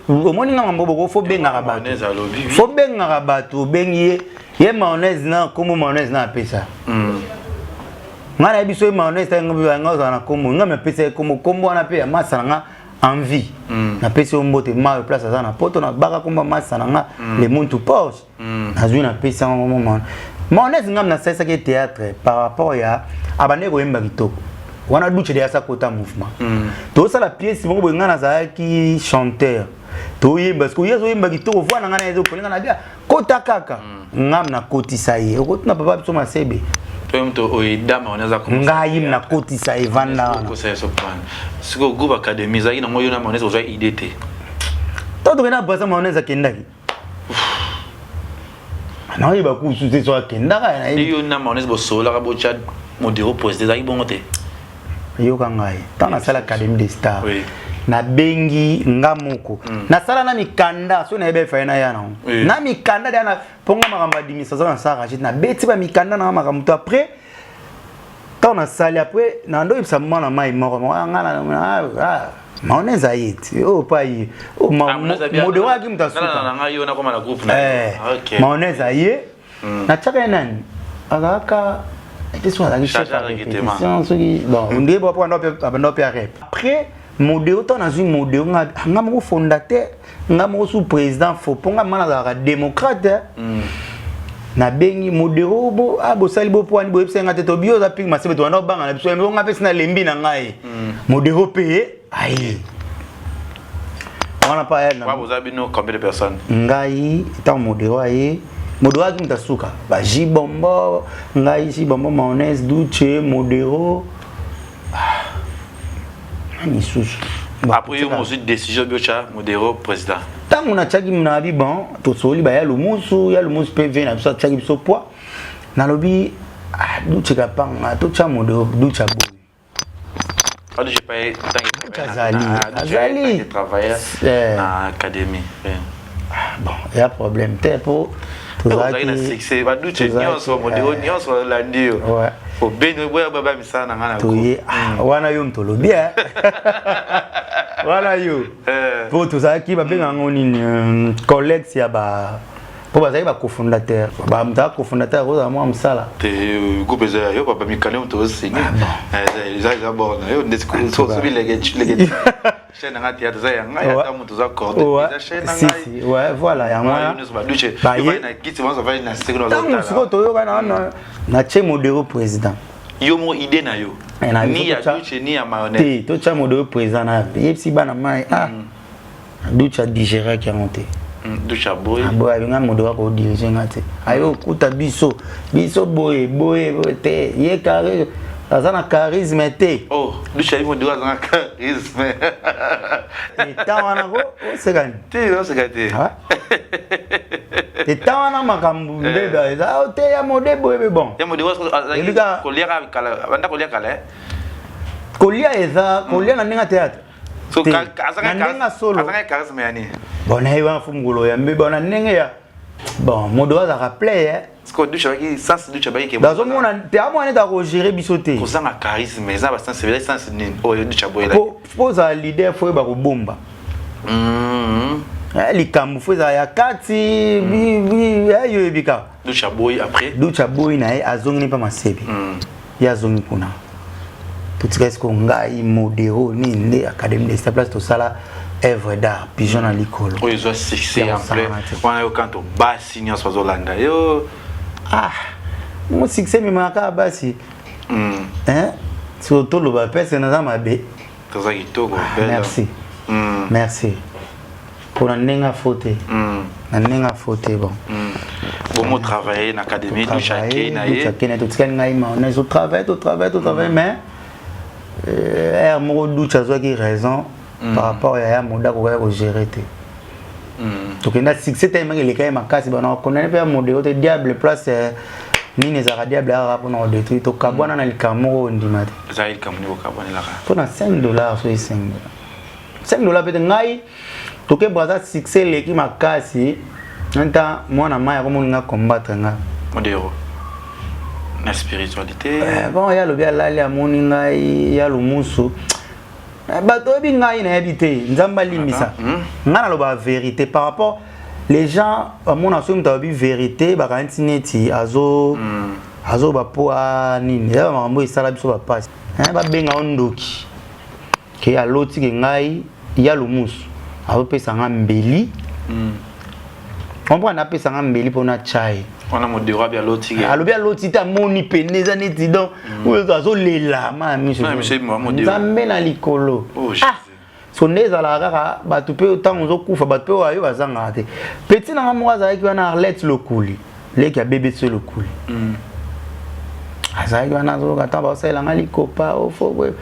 omoni nga mambo boko fo bengaka bato. Mayonnaise alobi oui. Fo bengaka bato, obengi ye, ye Mayonnaise na nkombo Mayonnaise na apesa. Nga nayebi so ye Mayonnaise nga ozala na nkombo, nga napesa ye nkombo, nkombo wana mpe ya masa na nga Envie. Napesi yo mbote mayo, place aza na Poto. Nabaka nkombo ya masa na nga le muntu Porsche. Nazwi, napesi yango nkombo Mayonnaise. Ngam nasalisaki théâtre par rapport ya abandaki koyemba kitoko wana. Duce de asa kota mouvement, tozosala pièce moko boye, ngai nazalaki chanteur, toyemba. Parce que ye azoyemba kitoko, voix na ngai na ezokolenga na bia kota kaka. Ngam nakotisa ye, okotuna papa biso Masebe. To moto oyeda Mayonnaise Ngai nakotisa ye, vanda wana. Sikoyo groupe académie ezalaki nango yo na Mayonnaise, ozwa idée te? To tokende na Brasa, Mayonnaise akendaki, naoyeba kusu te so akendaka. Yo na Mayonnaise bosololaka botya Modero président, ezalaki bongo te? Yoka ngai, ntango nasala Académie des Stars, nabengi nga moko, nasala na mikanda, so nayebi efaye na ya nango na mikanda deya mpo nga makambo administration nasala rachid, nabeti bamikanda nanga makambo to. Après ntango nasali, après nando oyebisa mwana mai moko nga Mayonnaise aye ti oyo pa ye Modero ayaki moto asuka. Mayonnaise aye, natiaka ye nani azalaka te, so azalaki chef ya répétition soki bon ondire po abanda mpe arep. Après Modero, ntango nazwi Modero, nga moko fondateur, nga moko sous président, fo mpo nga ma nazalaka démocrate. Nabengi Modero bo bosali bo po wani boyebisa nga te, tobi oza piki Masebe, tobanda obanga na biso nga mpe sina lembi na ngai. Modero mpe aye wana pa. Boza bino combien de personnes? Ngai, ntango Modero aye, Modero ayaki moto asuka, baji bombo, ngai ji bombo, Mayonnaise, Duce, Modero, nani lisusu? Après yo mozwi décision biotya Modero président. Ntango natiaki nabi, bon, tosoli baya Lumusu, ya Lumusu mpe ve na biso atiaki biso poids. Nalobi, ah, Duce Kapanga, totya Modero. Duce aboyi. Azali. Azali travailleur na académie. Bon, ya problème te, po tozalaki na succès, baduce nyonso, Modero nyonso balandi yo, obeni boya baba misala na ngai na toye wana. Yo moto olobi wana, yo po tozalaki, babenga yango nini, collecte ya ba, mpo bazalaki bacofondateur. Bamoto aka cofondateur akozala mwa mosala. Te, groupe eza ya yo papa, mikanda moto osingi eza bord na yo. Ndeti soki lege chaîne na ngai, théâtre eza ya ngai, ata moto oza corde, eza chaîne na ngai. Ouais, voilà, yango wana nyonso baduce na kiti banso bavandi na seko. Ntango sikoyo toyoka na tie Modero président. Yo moko, idée na yo, ni ya Duce ni ya Mayonnaise? Te, totya Modero président. Na yebisi bana mai, ah, Duce adigéraki yango te. Duce aboyi. Aboyi, abinga Modero akodiriger nga te, aye okuta biso biso boye boye boye te, ye carré aza na charisme te. Oh, Duce ayi Modero aza na charisme. Etan wana ko osekani. Te, oseka te. Etan wana makambo nde eza te ya mode boye, bon. Ya Modero kolia kala, banda kolia kala. Kolia eza kolia na ndenge ya théâtre, na ndenge solo. Azanga charisme ya nini? Bon, nayebi wana fu mokolo ya mbe, bon, na ndenge ya, bon, modo azalaka play. Bazomona te, amona neti akogérer biso te. Kozanga charisme eza basens, eza sens nini oyo Duce aboyelaki? Po ozala leader, faut oyeba kobomba likambo, faut ezala ya kati yo oyebi kaka. Duce aboyi après. Duce aboyi na ye, azongi mpe Masebe, ye azongi kuna. Totika sikoyo ngai, Modero, nini nde Académie de Star, place tosala œuvre d'art Pigeon na likolo. Oyo ezwa succès en plein wana, yo kanto basi nyonso bazolanda yo. Ah, mo succès memaka kaka basi. So toloba pese naza mabe. Toza kitoko. Merci, merci mpona ndenge afo te, na ndenge afo te, bon. Bomo travailler na académie, Duce akei na ye. Akei na ye, totikali ngai Mayonnaise, totravaille, totravaille, totravaille, mais heure moko Duce azwaki raison par rapport ya moda akokaki kogérer te. Tokenda succès te, emaki eleka ye makasi, bana bakondane mpe ya Modero te. Diable, place nini ezalaka, diable akaka mpona kodétruire. Tokabwana na likambo moko ondima te. Ezalaki likambo nini kokabwanelaka? Mpona 5 dollars, soki 5 dollars, 5 dollars pete. Ngai toke Braza, succès eleki makasi, nta mwana mai akomoninga combattre nga. Modero na spiritualité. Bon, ye alobi alali, amoni ngai ya Lumusu. Bato oyebi, ngai nayebi te, Nzambe alimbisa ngai, nalobaka vérité. Par rapport les gens bamona, soki moto alobi vérité, bakanisi neti azo azoba po nini. Eza bamakambo esala biso bapasi, babenga yo ndoki, ke aloti ke ngai ya Lumusu azopesa nga mbeli, comprendre, apesa nga mbeli mpona chai. Wana Modero abi aloti ke? Alobi aloti te, amoni pene eza neti donc oyo azolela ma miso. Nzambe na likolo. So nde ezalaka kaka bato mpe ntango ozokufa, bato mpe oyo bazangaka te. Petit nanga moko azalaki wana, Arlette Lokuli, leki ya BBC Lokuli, azalaki wana, azoyoka ntango baosalelanga likopa ofo boye.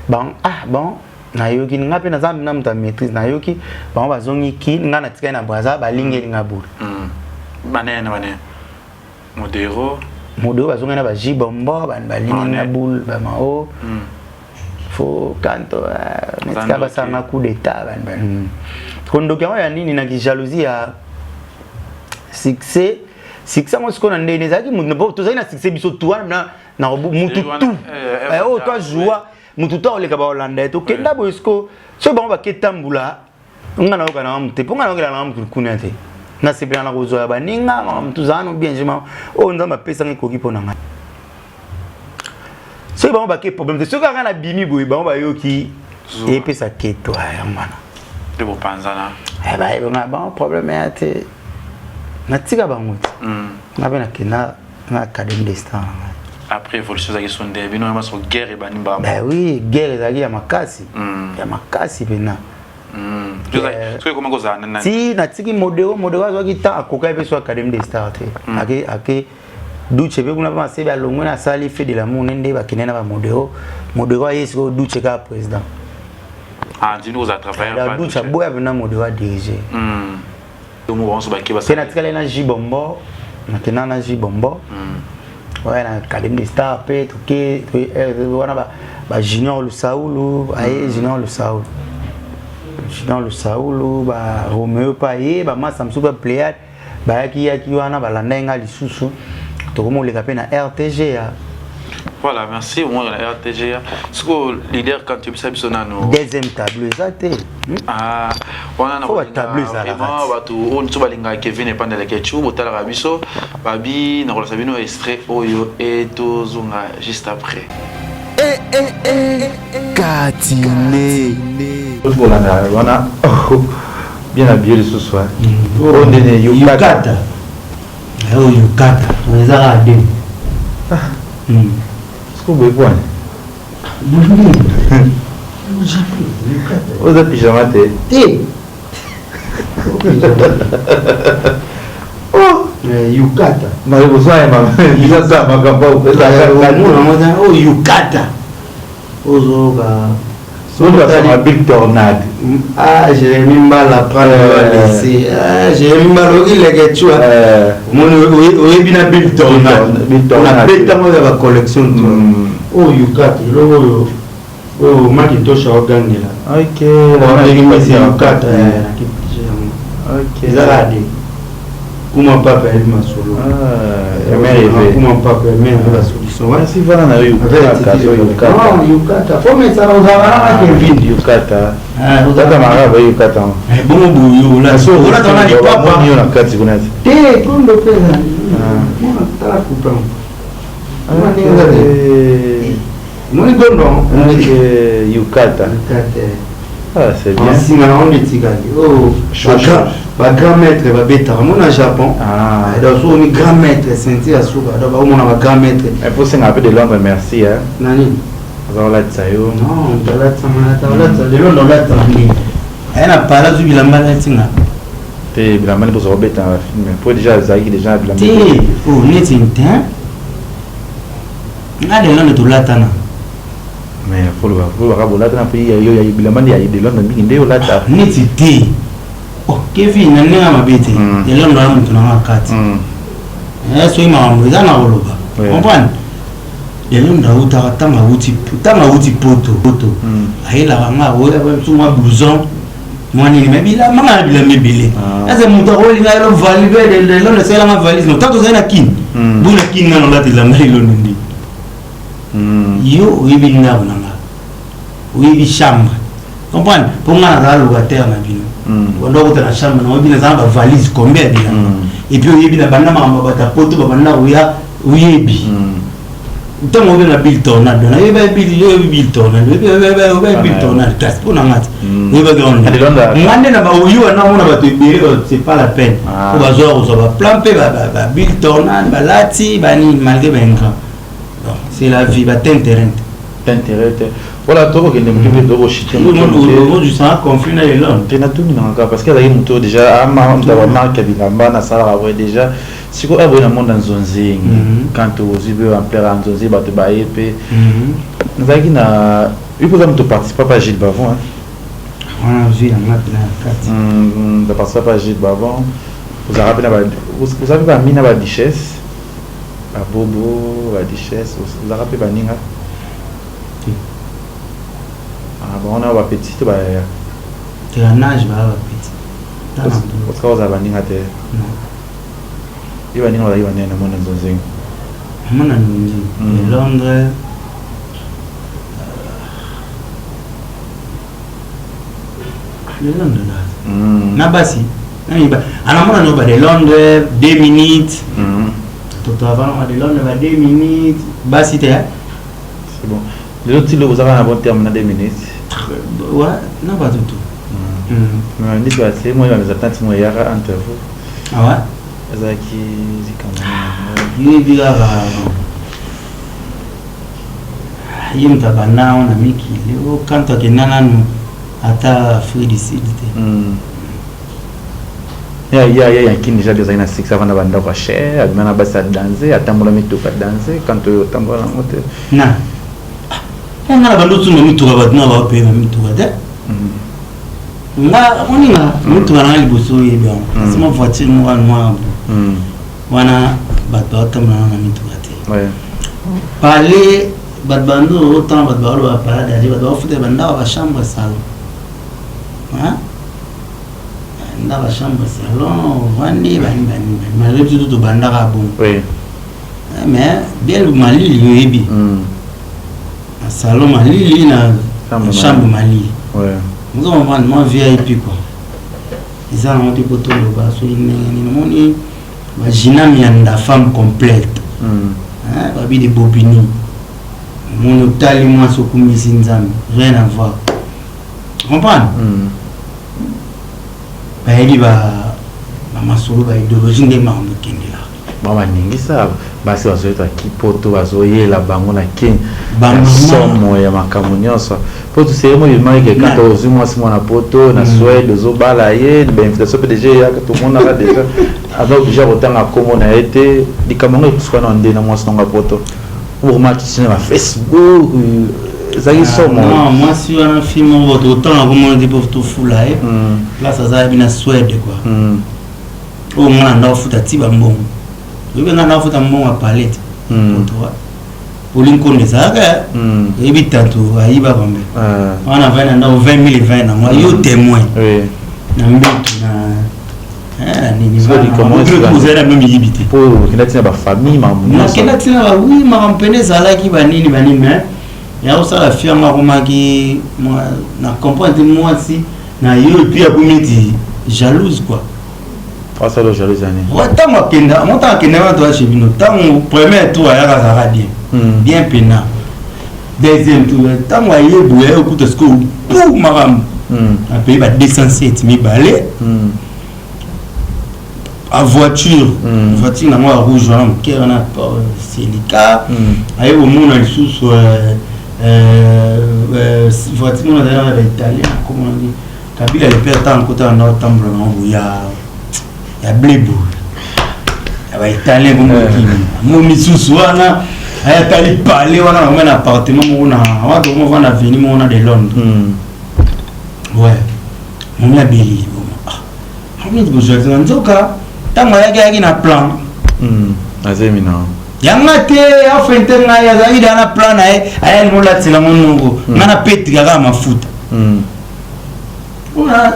Bon, ah bon, nayoki nga mpe naza na moto ya maîtrise, nayoki bango bazongi ki, nga natikali na Braza, balingeli nga bulu. Banene banene, Modero. Modero bazongi na bajibombo, balingi nga boule, bamao fo kanto netika basalanga coup d'état. Kondoki yango ya nini? Na kijalousie ya succès. Succès yango sikoyo na ndenge ezalaki, tozalaki na succès biso tu wana, na mutu tu oyo to azwa mutu to akoleka, baolanda ye. Tokenda boye sikoyo, soki bango bake tambola, nga nayoka nanga mutu te, mpo nga nayokela nanga mutu kuna te. Nasepela na kozwa ya baninga mutu zala no bien jema oyo Nzambe apesanga ekoki mpo na ngai. Soki bango bake, problème te. Soki kaka nabimi boye, bango bayoki, epesa keto yango wana. Nde bopanzana. Bayebanga bango, problème ya te, natika bango te. Nga mpe nakenda na Académie de Star na ngai. Après évolution ezalaki so nde bino maso guerre ebandi mbamba. Ben oui, guerre ezalaki ya makasi, ya makasi mpena. Soki ekoma kozala nani? Ti natiki Modero. Modero azwaki temps, akokaki mpe so Académie de Star te. Ake Duce mpe kuna mpe Masebe alongwe na asali fait de l'amour, ne nde bakende na bamodero. Modero aye sikoyo, Duce kaka président. Ah, ndimi kozala travailleur. La Ducha boya pena modo a diriger. Pe natikali na Jibombo, nakenda na Jibombo. Ouais, na Académie des Stars pe toke wana ba ba Junior Lusaulu, aye Junior Lusaulu. Junior Lusaulu, ba Romeo pa ye, ba Massa mosusu ba Pléiade bayaki yaki wana balandaki nga lisusu tokomoleka pe na RTGA. Voilà, merci. Moi, la RTGA. Ce que leader, quand tu sais, Deuxième tableau, ça te. Ah, wana na Faut ba tableau ezalaka vraiment bato oyo nyonso balingaka Kevin Epandela Ketchu botalaka biso babi nakolasa bino extrait oyo e tozonga juste après. Eh, eh, eh, Katine. Bolanda wana bien habillé lisusu oyo ndene yukata oyo yukata eza kaka de siko boye pwani oza pyjama te te yukata eza makambo oyo yukata ozoyoka Bill Tornade. Ah, Jérémy Mbala prend le laisser. Ah, Jérémy Mbala oki leke tu vois. Omoni oyebi na Bill Tornade. Bill Tornade. On a betango ya ba collection tu vois. Oyo yukata eloko oyo oyo Macintosh aogangela. Ok. Wana yukata Ok. Eza kaka de. Kuma papa ayebi masolo. Ah, Kuma papa ayebi ba solution. Merci vana na yo yukata zo yukata. Non, yukata. Faut mettre ça dans un Kevin. Yukata. Yukata maraba yukata. Bongo boyo la. Ola tona lipapa. Moni yo na kati kuna ti. Te, kondo pe ezali. Mona tala coupon. Moni gondo. Yukata. Yukata. Ah, c'est bien. Singa na onde etikali. Oh, ba grand maître babetaka mona Japon. Ah. Donc so ni grand maître ceinture ya suka. Donc baomona ba grand maître. Il faut senga un peu de Londres, merci hein. Nani? Aza olatisa yo. Non, olatisa olatisa lelo ndo olatisa nini? Aye na pala zu bilamba alati nga. Te bilamba nde bozwa kobeta na film. Po déjà ezalaki déjà bilamba. Te, oh neti te. Nga de Londres tolatana. Mais folobaka bolatana mpo yo ya bilamba nde ya de Londres mingi nde olata. Neti te. Oh, Kevin na ndenge mabe te. De Londres ya moto na nga kati. Soki makambo eza na koloba. Comprendre? De Londres autaka ntango auti ntango auti poto poto ayelaka nga oyo mwa blouson mwa nini me bilamba nga na bilamba ebele ese moto akolinga elo valide de Londres esalelanga valise no ntango tozali na kini bo na kini nga nolata elamba elondo nde yo oyebi ndako na nga oyebi chambre comprendre mpo nga nazala locataire na bino banda okota na chambre na oyebi nazala na bavalise combien ya bilamba et puis oyebi na banda makambo ya bato ya poto babanda koya oyebi ntango obenga Bill Tornado nayebi oyebi Bill Tornado oyebi Bill Tornado kasi mpo na nga te oyebaki yango nga nde na baoyo wana omona bato ebele c'est pas la peine po bazwa kozwa baplan mpe ba Bill Tornado balati banini malgré baingrat. Donc c'est la vie batenterente T'intérêt te. Voilà, tokokende moke mpe tokoshite ozwisanga conflit na elone te natuni nanga kaka parce que azalaki moto déjà amuta bamarke ya bilamba nasalaka boye déjà sikoyo aboye na monde ya nzonzingi quand ozwi mpe ampleur ya nzonzingi bato baye mpe nazalaki na yo mpo oza moto participa pa Gilles Bavon. Wana ozwi yanga mpena ya kati. Participa pa Gilles Bavon, ozalaka mpe na oza mpe bami na baduchesse babobo baduchesse, ozalaka mpe baninga bango na bapetit to bayaya te ya nage baya bapetit. Osika ozala baninga te ye baninga bazalaki banene na mona nzonzingi. Mona nzonzingi de Londres de Londres na basi anamona no ba de Londres 2 minutes toto avant de Londres ba 2 minutes basi te. C'est bon, lelo ti loko ozaka na bon terme na 2 minutes. Ouais, na bato tu. Ndeti base moi bameza tanti mo eyaka entre vous. Ah ouais. Ezalaki likambo. Yebi kaka ye moto abanda yango na mikili o kanto akenda nanu ata Afrique du Sud te. Ya yankini déjà azalaki na succès avanda bandako ya cher, abima na basi ya danse, atambola mituka danse quand oyo otambola nango te. Na nga na bando otunga mituka bato na baopeyema mituka te. Nga moninga motuka nanga liboso oyebi yango, kasi mwa voiture moko ya noir wana, bato baotambola na mituka te. Pale bato bando otanga, bato baoloba parade aje, bato baofutela bandako, bachambre, salon, ndako, chambre, salon, ovandi bani bani bani. Malgré biso to tobandaka bongo, mais bien malili oyebi, na salon malili, na chambre malili, ozo comprendre, mwa VIP quoi. Eza nango te po toloba soki ndenge nini. Omoni bagina mianda, femme complète, babi de Bobini. Omoni, otali mwasi, okumisi Nzambe, rien à voir, comprendre. Bayebi bamasolo, baidéologie, nde makambo ekendelaka. Baningisa basi bazoyeta kipoto, bazoyela bango na Kenya, somo ya makambo nyonso. Po toseye mo bimaki ke kaka ozwi mwasi, mwana poto na Swede, ozobala ye, bainvitation mpe deja eyaka, tomonaka deja, aza obligé kotanga nkombo na ye te. Likambo yango ekusuka na nde na mwasi nongo ya poto, okomatisi na bafacebook, ezalaki somo. Non, mwasi wana fi moko totanga komona te mpo tofula ye. Place aza yebi na Swede quoi. Oyo nga na ndako futa ti bambongo, oyebi nga ndako futa mbongo ya palette poto olinkonde ezalaka, oyebi tatu ayiba bambe wana vai na ndako 20 000 20 nango yo témoin na mbeto na nini, ozali na meme yibi te. Okenda ntina bafamille? Nakenda ntina bawi, makambo pene ezalaki banini banini, mais ya kosala fi yango akomaki na comprendre te mwasi na yo, et puis akomi neti jalouse quoi. Asala jalouse ani? Ntango akenda mo, ntango akenda wana, toya chez bino, ntango premier tour ayaka azalaka bien bien pena. Deuxième tour, ntango aye boye, aye okuta sikoyo pu makambo apaye ba 207 mibale a voiture, voiture nango ya rouge wana moke wana, Selika. Aye komona lisusu voiture mona azali na baitalien, akomonaki Kabila le père. Ntango akotaka na otambola nango boye ya bleu boye ya baitalien, komokimi mo misusu wana, ayatali pale wana, nakoma na appartement moko na wana, tokoma na avenue moko na de Londres. Ouais, momi abeli liboma neti bozwaki nzoka. Ntango ayaki, ayaki na plan. Azemi na yanga te, afente ngai, azalaki da na plan na ye. Ayali molatela ngo nongo, ngai napetika kaka mafuta mpona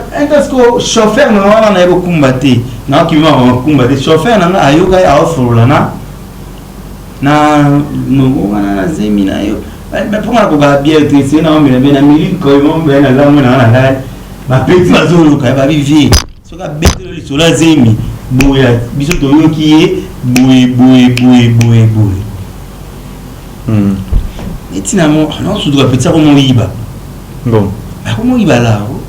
chauffeur na wana nayebi okumba te, naokimi makumba te. Chauffeur na ngai ayoka ye aofolola na nongo wana na zemi na yo, mponga nakoka bien te, se naomela be na miliko mombe na lamwe na wana ngai. Bapeti bazoluka babi vie, soki abeteli lisolo azemi boye, biso toyoki ye boye boye boye boye boye. Neti na mo naosutuka peti akomoyiba. Bon. Akomoyiba laro,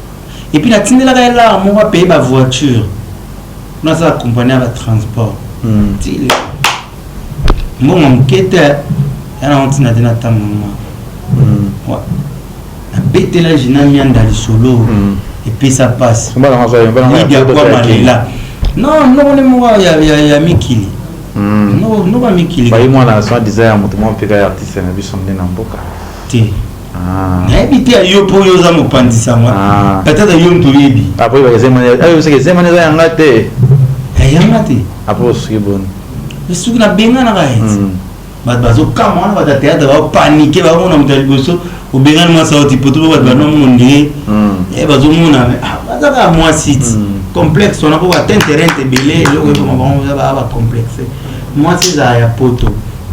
et puis natindelaka ye laro moko apaye bavoiture, nasala compagnie ya batransport. Ti mbongo moke te ya nango, ntina te na ntango nga nabetela Jina Mianda lisolo epesa mpasi. Lidia kwa malela, non, noko nde moko ya mikili, noko ya mikili. Bayi mwana soi disant ya moto moko mpeka ya artiste na biso nde na mboka. Te, nayebi te yo, mpo oyo oza mopanzisanga, peut-être yo moto oyebi. Apo ezemani eza yanga te. Yanga te. Apo osuki boni? Soki nabenganaka ye, bato bazokama wana, bato ya théâtre baopaniquer, baomona moto ya liboso obengani mwasi aoti poto, mpo bato banomona ndenge bazomona baza kaka mwasi ti complexe wana, mpo batenterente ebele, eloko eboma bango eza baa bacomplexe. Mwasi ezala ya poto,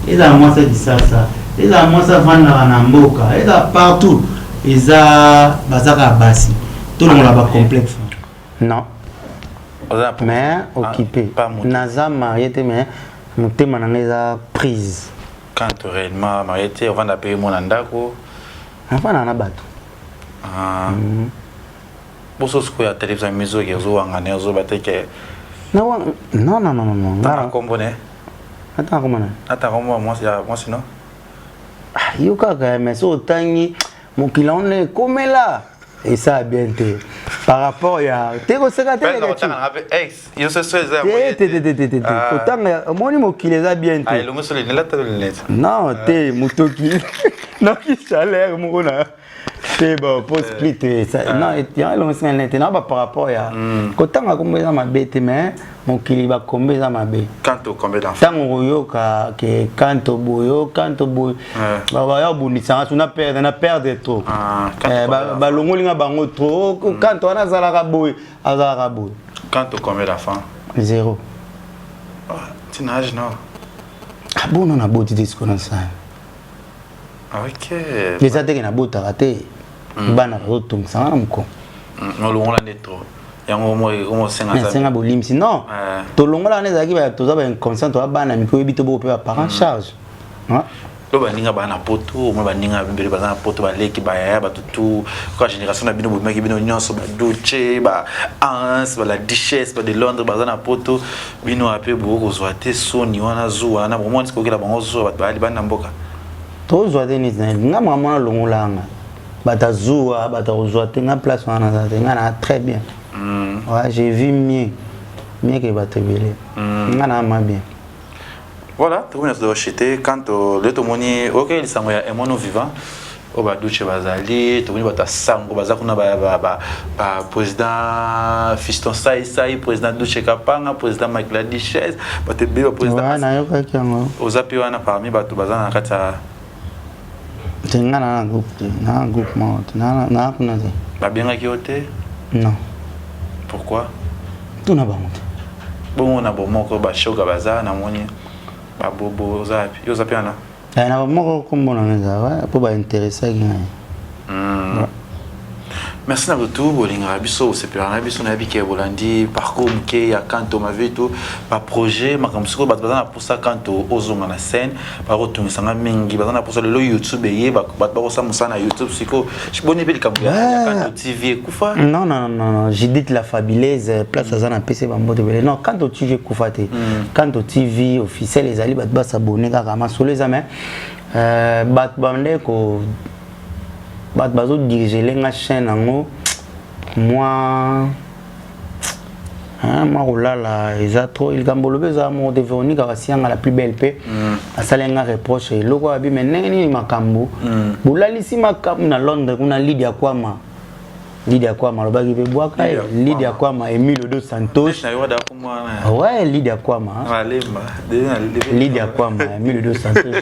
ezala mwasi ya Kisasa, ezala mwasi avandaka na mboka, ezala partout, eza baza kaka basi. Tolongola bacomplexe. Non, mais occupé, naza marié te, mais motema na ngai eza prise. Quand réellement marié te, ovanda mpe mona ndako? Nafanda na bato. Boso sikoyo ya télévision, mizoki ozowangana, ozoba te ke? Non, non, non, non, non. Tanga kombo ne. Natanga kombo na? Natanga kombo mwasi ya mwasi no. Yo kaka, mais so otangi mokili wana ekomela esala bien te par rapport ya te koseka te. Te, te kotanga, omoni mokili eza bien te. Non te, motoki noki chaleur moko na Te, bon, po split non, yango elongisi ngai te na ba par rapport ya kotanga kombo eza mabe te, mais mokili bakombo eza mabe. Kanto, combien d'enfants? Ntango koyoka ke Kanto boye, Kanto boye, baya kobundisanga so na perdre, na perdre trop. Balongoli nga bango trop. Kanto wana azalaka boye, azalaka boye. Kanto, combien d'enfants? Zéro. Tina âge no? Abono naboti te, siko nasala. Eza teke nabotaka te, bana bazotungisanga na mokongo. Olongola nde trop, yango osenga bolimbisi. Non, tolongola wana ezalaki toza bainconscient, toza bana mike, oyebi to boko mpe baparent charge. To baninga baa na Poto, omoi baninga ebele baza na Poto, baleki, bayaya, bato tu kwa génération na bino, bomaki bino nyonso, baduce, ba Hans, bala Duchesse, ba de Londres, baza na Poto. Bino ape bokozwa te soni wana, zuwa wana bomoni sikokela bango zuwa, bato bayali bani na mboka. Tozwa te neti na nga mama mwana longolanga bato azuwa, bato akozwa te. Nga place wana naza te, nga na très bien. Ouais, j'ai vu mieux, mieux que bato ebele. Nga na ma bien. Voilà, tokomi na toshete. Quand le tomoni oyoki lisango ya Emono Vivant oyo baduce bazali, tomoni bato ya sango baza kuna, baprésident Fiston Saisai, président Duce Kapanga, président Mike la Duchesse, bato ebele, baprésident. Nayokaki yango. Oza mpe wana parmi bato baza na kati ya Te, nga na groupe te, na groupe moko te, naa kuna te. Babengaki yo te? Non. Pourquoi? Tuna bango te. Bongo na bomoko bashoka baza, namoni babobo, oza wapi? Yo oza mpe wana? Na bamoko kombo nanga eza mpo bainteresaki ngai. Merci na bato bolingaka biso, bosepelaka na biso. Nayebi ke bolandi parcours moke ya Kanto Mavitu, baprojet, makambo. Sikoyo bato baza na mposa Kanto ozonga na scène, bakotungisanga mingi, baza na mposa. Lelo YouTube eye, bato bakosala mosala na YouTube. Sikoyo boni mpe likambo ya Kanto TV ekufa? Non, non, non, non. Judith la Fabuleuse, place aza na pese bambote ebele. Non, Kanto TV ekufa te. Kanto TV officiel ezali, bato basabone kaka, masolo eza. Mais bato bande ko bato bazodirigele nga chaîne yango, mwa mwa kolala eza trop. Likambo olobi eza moko te. Véronique Akasianga la plus belle mpe asali nga reproche eloko abi, mais ndenge nini makambo bolalisi makambo na Londres kuna? Lidia Kwama, Lidia Kwama alobaki mpe bwaka ye. Lidia Kwama, Emilio dos Santos, ouais, Lidia Kwama, Lidia Kwama, Emilio dos Santos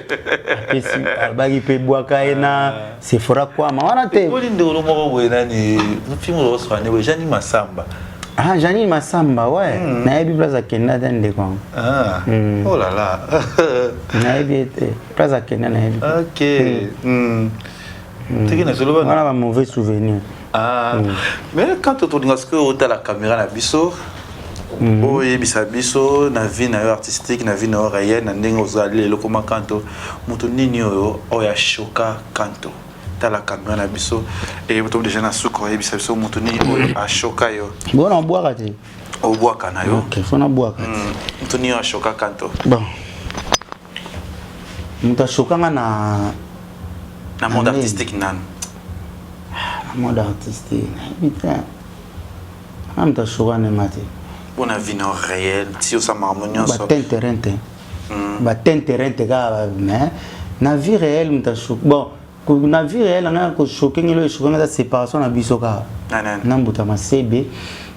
apesi, alobaki mpe bwaka ye na Sephora Kwama wana te. Ndolo moko boye, nani film oswane boye, Jani Masamba. Ah, Janine Masamba, ouais. Nayebi place akenda te, ndeko. Ah. Oh là là. Nayebi te. Place akenda, nayebi. Ok. Teki na solo. Wana ba mauvais souvenir. Ah. Mais quand tolinga sikoyo otala caméra na biso, oyebisa biso na vie na yo artistique, na vie na yo réel, na ndenge ozali lelo koma Kanto, moto nini oyo oyo ashoka Kanto? Tala caméra na biso e to déjà na suka, oyebisa biso moto nini oyo ashoka yo. Bona obwaka te. Obwaka na yo. Ok, fona bwaka te. Moto nini oyo ashoka Kanto? Bon, moto ashokanga na Na monde artistique nani? Na monde artistique, nayebi te, nga moto ashoka ndenge te. Mpona vie na réel ti osala makambo nyonso. Batenterrain te, batenterrain te kaka. Mais na vie réelle, moto ashoka, bon, na vie réelle nga kochoquer ngelo, echoquer nga eza séparation na biso kaka na Mbuta Masebe.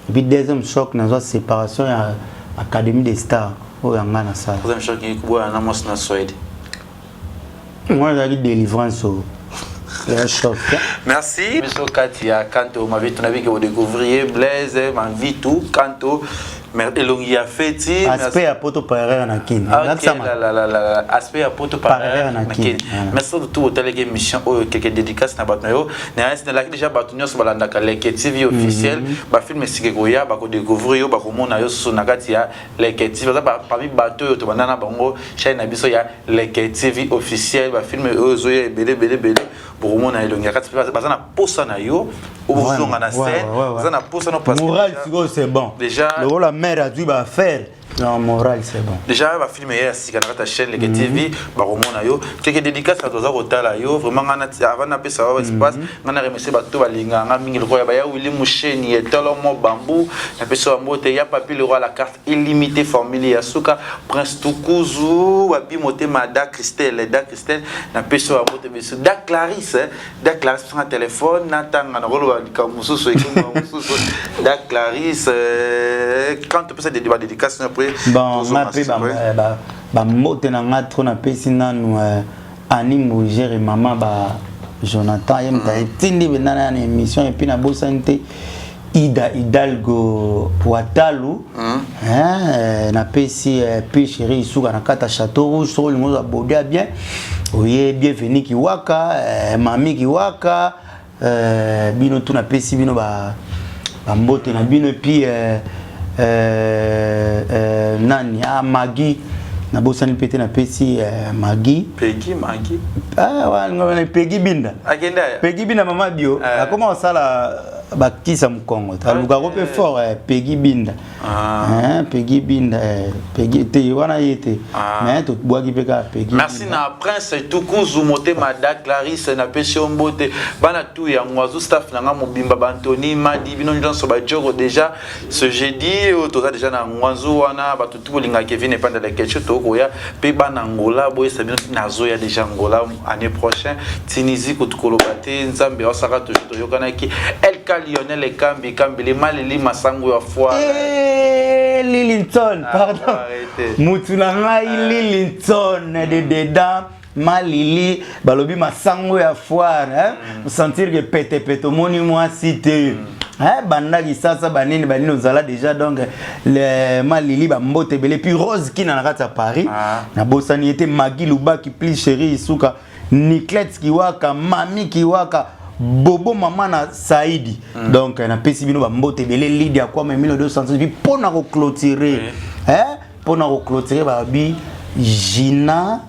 Et puis deuxième choc, nazwa séparation ya Académie des Stars oyo yanga nasala. Deuxième choc, boya na mwasi na Swede. Moi ezalaki délivrance oyo ya choc. Merci. Biso kati ya Kanto Mavitu, nabiki bodécouvrir Blaise Mavitu Kanto, elongi ya feti. Aspect ya Poto parere na Kini. Aspect ya Poto parere na Kini. Merci surtout botalaki émission oyo. Keke dédicace na bato na yo. Nalaki déjà bato nyonso balandaka Leke TV officiel, bafilm esika koya, bakodécouvrir yo, bakomona yo susu na kati ya Leke TV. Baza parmi bato oyo tobanda na bango chaîne na biso ya Leke TV officiel. Bafilm oyo ezoya ebele ebele ebele, bokomona elongi ya kati. Baza na posa na yo ozonga na scène, baza na posa no. Parce moral sikoyo c'est bon. Déjà lokola mare azwi baaffaire. Non, moral c'est bon. Déjà ba film ya sika na kata chaîne Leke TV bakomona yo. Keke dédicace à toza kotala yo vraiment ngana avant na pesa wa espace ngana remercier bato balinga nga mingi lokola ba ya Willy Musheni et Tolomo Bambou na pesa wa mbote ya Papi le roi la carte illimitée formule ya suka Prince Tukuzu babi motema da Christelle da Christelle na pesa wa mbote biso da Clarisse da Clarisse na téléphone na tanga na koloba likambo mosusu ekoma mosusu da Clarisse quand topesa des ba dédicace après. Bon, nga mpe bambote na nga trop napesi nanu Ani Mbugere, mama ba Jonathan, ye moto etindi mpenza na émission. Et puis nabosani te Ida Hidalgo Watalu, hein, napesi pe chéri Isuka na kati ya Château Rouge. Soki olingi ozwa bodi ya bien, oye Bienvenu Kiwaka, mami Kiwaka, bino tu napesi bino bambote na bino. Et puis nani, ah, Magi, nabosani mpe te, napesi Magi. Pegi Magi. Ah, Pegi Binda. Akenda. Pegi Binda, mama bio, akoma kosala bakisa mokongo, alukako mpe fort. Pegi Binda. Ah. Pegi Binda, Pegi te wana ye te, mais tobwaki mpe kaka Pegi. Merci na Prince Tukuzu motema da Clarisse, napesi yo mbote. Bana tu ya Ngwazu, staff na nga mobimba, bantoni Madi, bino nyonso bajoko. Déjà ce jeudi oyo toza déjà na Ngwanzu wana, bato tu bolingaka Kevin Epandela Ketchu, tokoya mpe. Bana Ngola, boyesa bino, nazoya déjà Ngola année prochaine. Tunisie kutu koloba te, Nzambe aosaka toujours. Toyokanaki Elka Lionel Ekambi Kambili Malili Masango ya foire. Lilinton, pardon, mutu na ngai Lilinton de dedans Malili, balobi masango ya foire, hein? Sentir que petepete omoni mwasi te, hein? Banda kisasa banini banini ozala déjà. Donc le Malili, bambote ebele. Puis Rose Kina na kati ya Paris, nabosani ye te. Magi Lubaki, plus chéri Isuka, Niclet Kiwaka, Mami Kiwaka, Bobo, mama na Saidi. Donc napesi bino bambote ebele. Lidia Kwama 1200. Puis mpona koclôturer, hein? Mpona koclôturer, babi Gina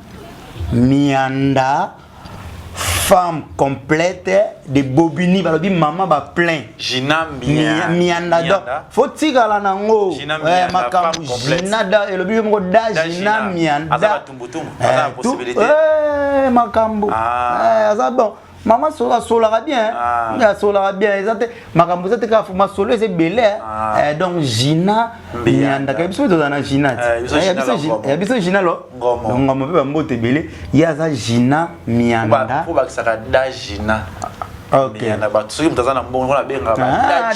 Mianda, femme complète de Bobini, balobi mama ba plein. Gina Mianda, donc faut tikala nango makambo Gina da elobi yo moko da Gina Mianda makambo aza bon. Mama asolaka bien, asolaka bien, eza te makambo eza te kaka masolo eza ebele. Donc Gina Mianda, kaya biso tozala na Gina ya biso, Gina lo Ngoma mpe bambote ebele. Ye aza Gina Mianda. Po bakisaka da Gina. Soki moto aza na mbongo, nabengaka.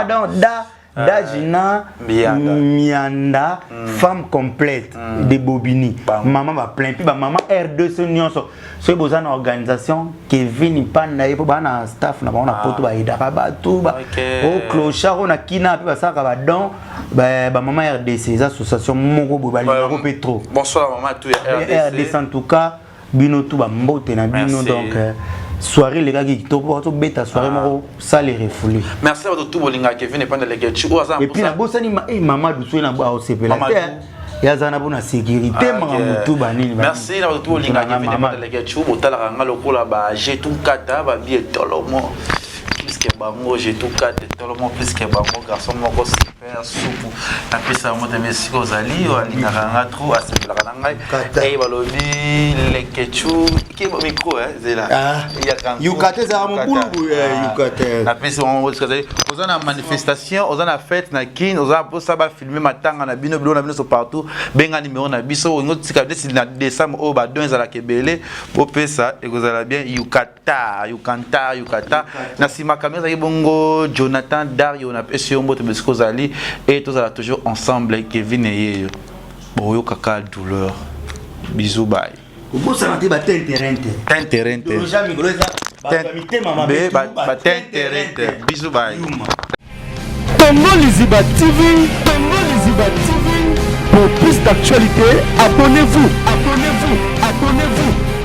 Donc da Gina Mianda, femme complète de Bobini, mama baplein. Mpe bamama R2 nyonso, soki boza na organisation, Kevin Panda ye mpo baa na staff na bango na poto, bayedaka bato oclochard oyo na kina mpe basalaka badon. Bamama RDC eza association moko boye balingako mpe trop. Bonsoir mama tout ya RDC. En tout cas bino tu bambote na bino. Donc soirée elekaki kitoko, tobeta soirée moko sale refoulé. Merci bato tu bolingaka Kevin Epanda Lekechi oyo aza. Et puis nabosani mama Dusu, na aosepela te, ye aza na mpona sécurité, makambo tu banini. Merci na bato tu bolingaka Kevin Epanda Lekechi, botalaka nga lokola ba jetu nkata babi etolomo plus que bango, jetu kata etolomo plus que bango, garçon moko super supu. Napesa yango te esika ozali, oyo alingaka nga trop, asepelaka na ngai. E balobi Lekechu ke micro zela. Yuka te, ezalaka mobulu, yuka te. Napesi bango esika ozali, oza na manifestation, oza na fête na Kine, oza mposa bafilme matanga na bino, biloko na bino so partout, benga numéro na biso. Olingi otika neti na décembre oyo, badon ezalaka ebele, bopesa, ekozala bien. Yukata, yukanta, yukata. Na nsima kamera ezalaki bongo Jonathan Dario. Napesi yo mbote bisika ozali e tozala toujours ensemble. Kevin eyeyo boyokaka douleur. Bisous, bye. Kobosana te batenterente. Tenterente. Mikolo eza bato ya mitema mabe. Batenterente. Bisous, bye. Congo Liziba TV, Congo Liziba TV. Pour plus d'actualités, abonnez-vous, abonnez-vous, abonnez-vous.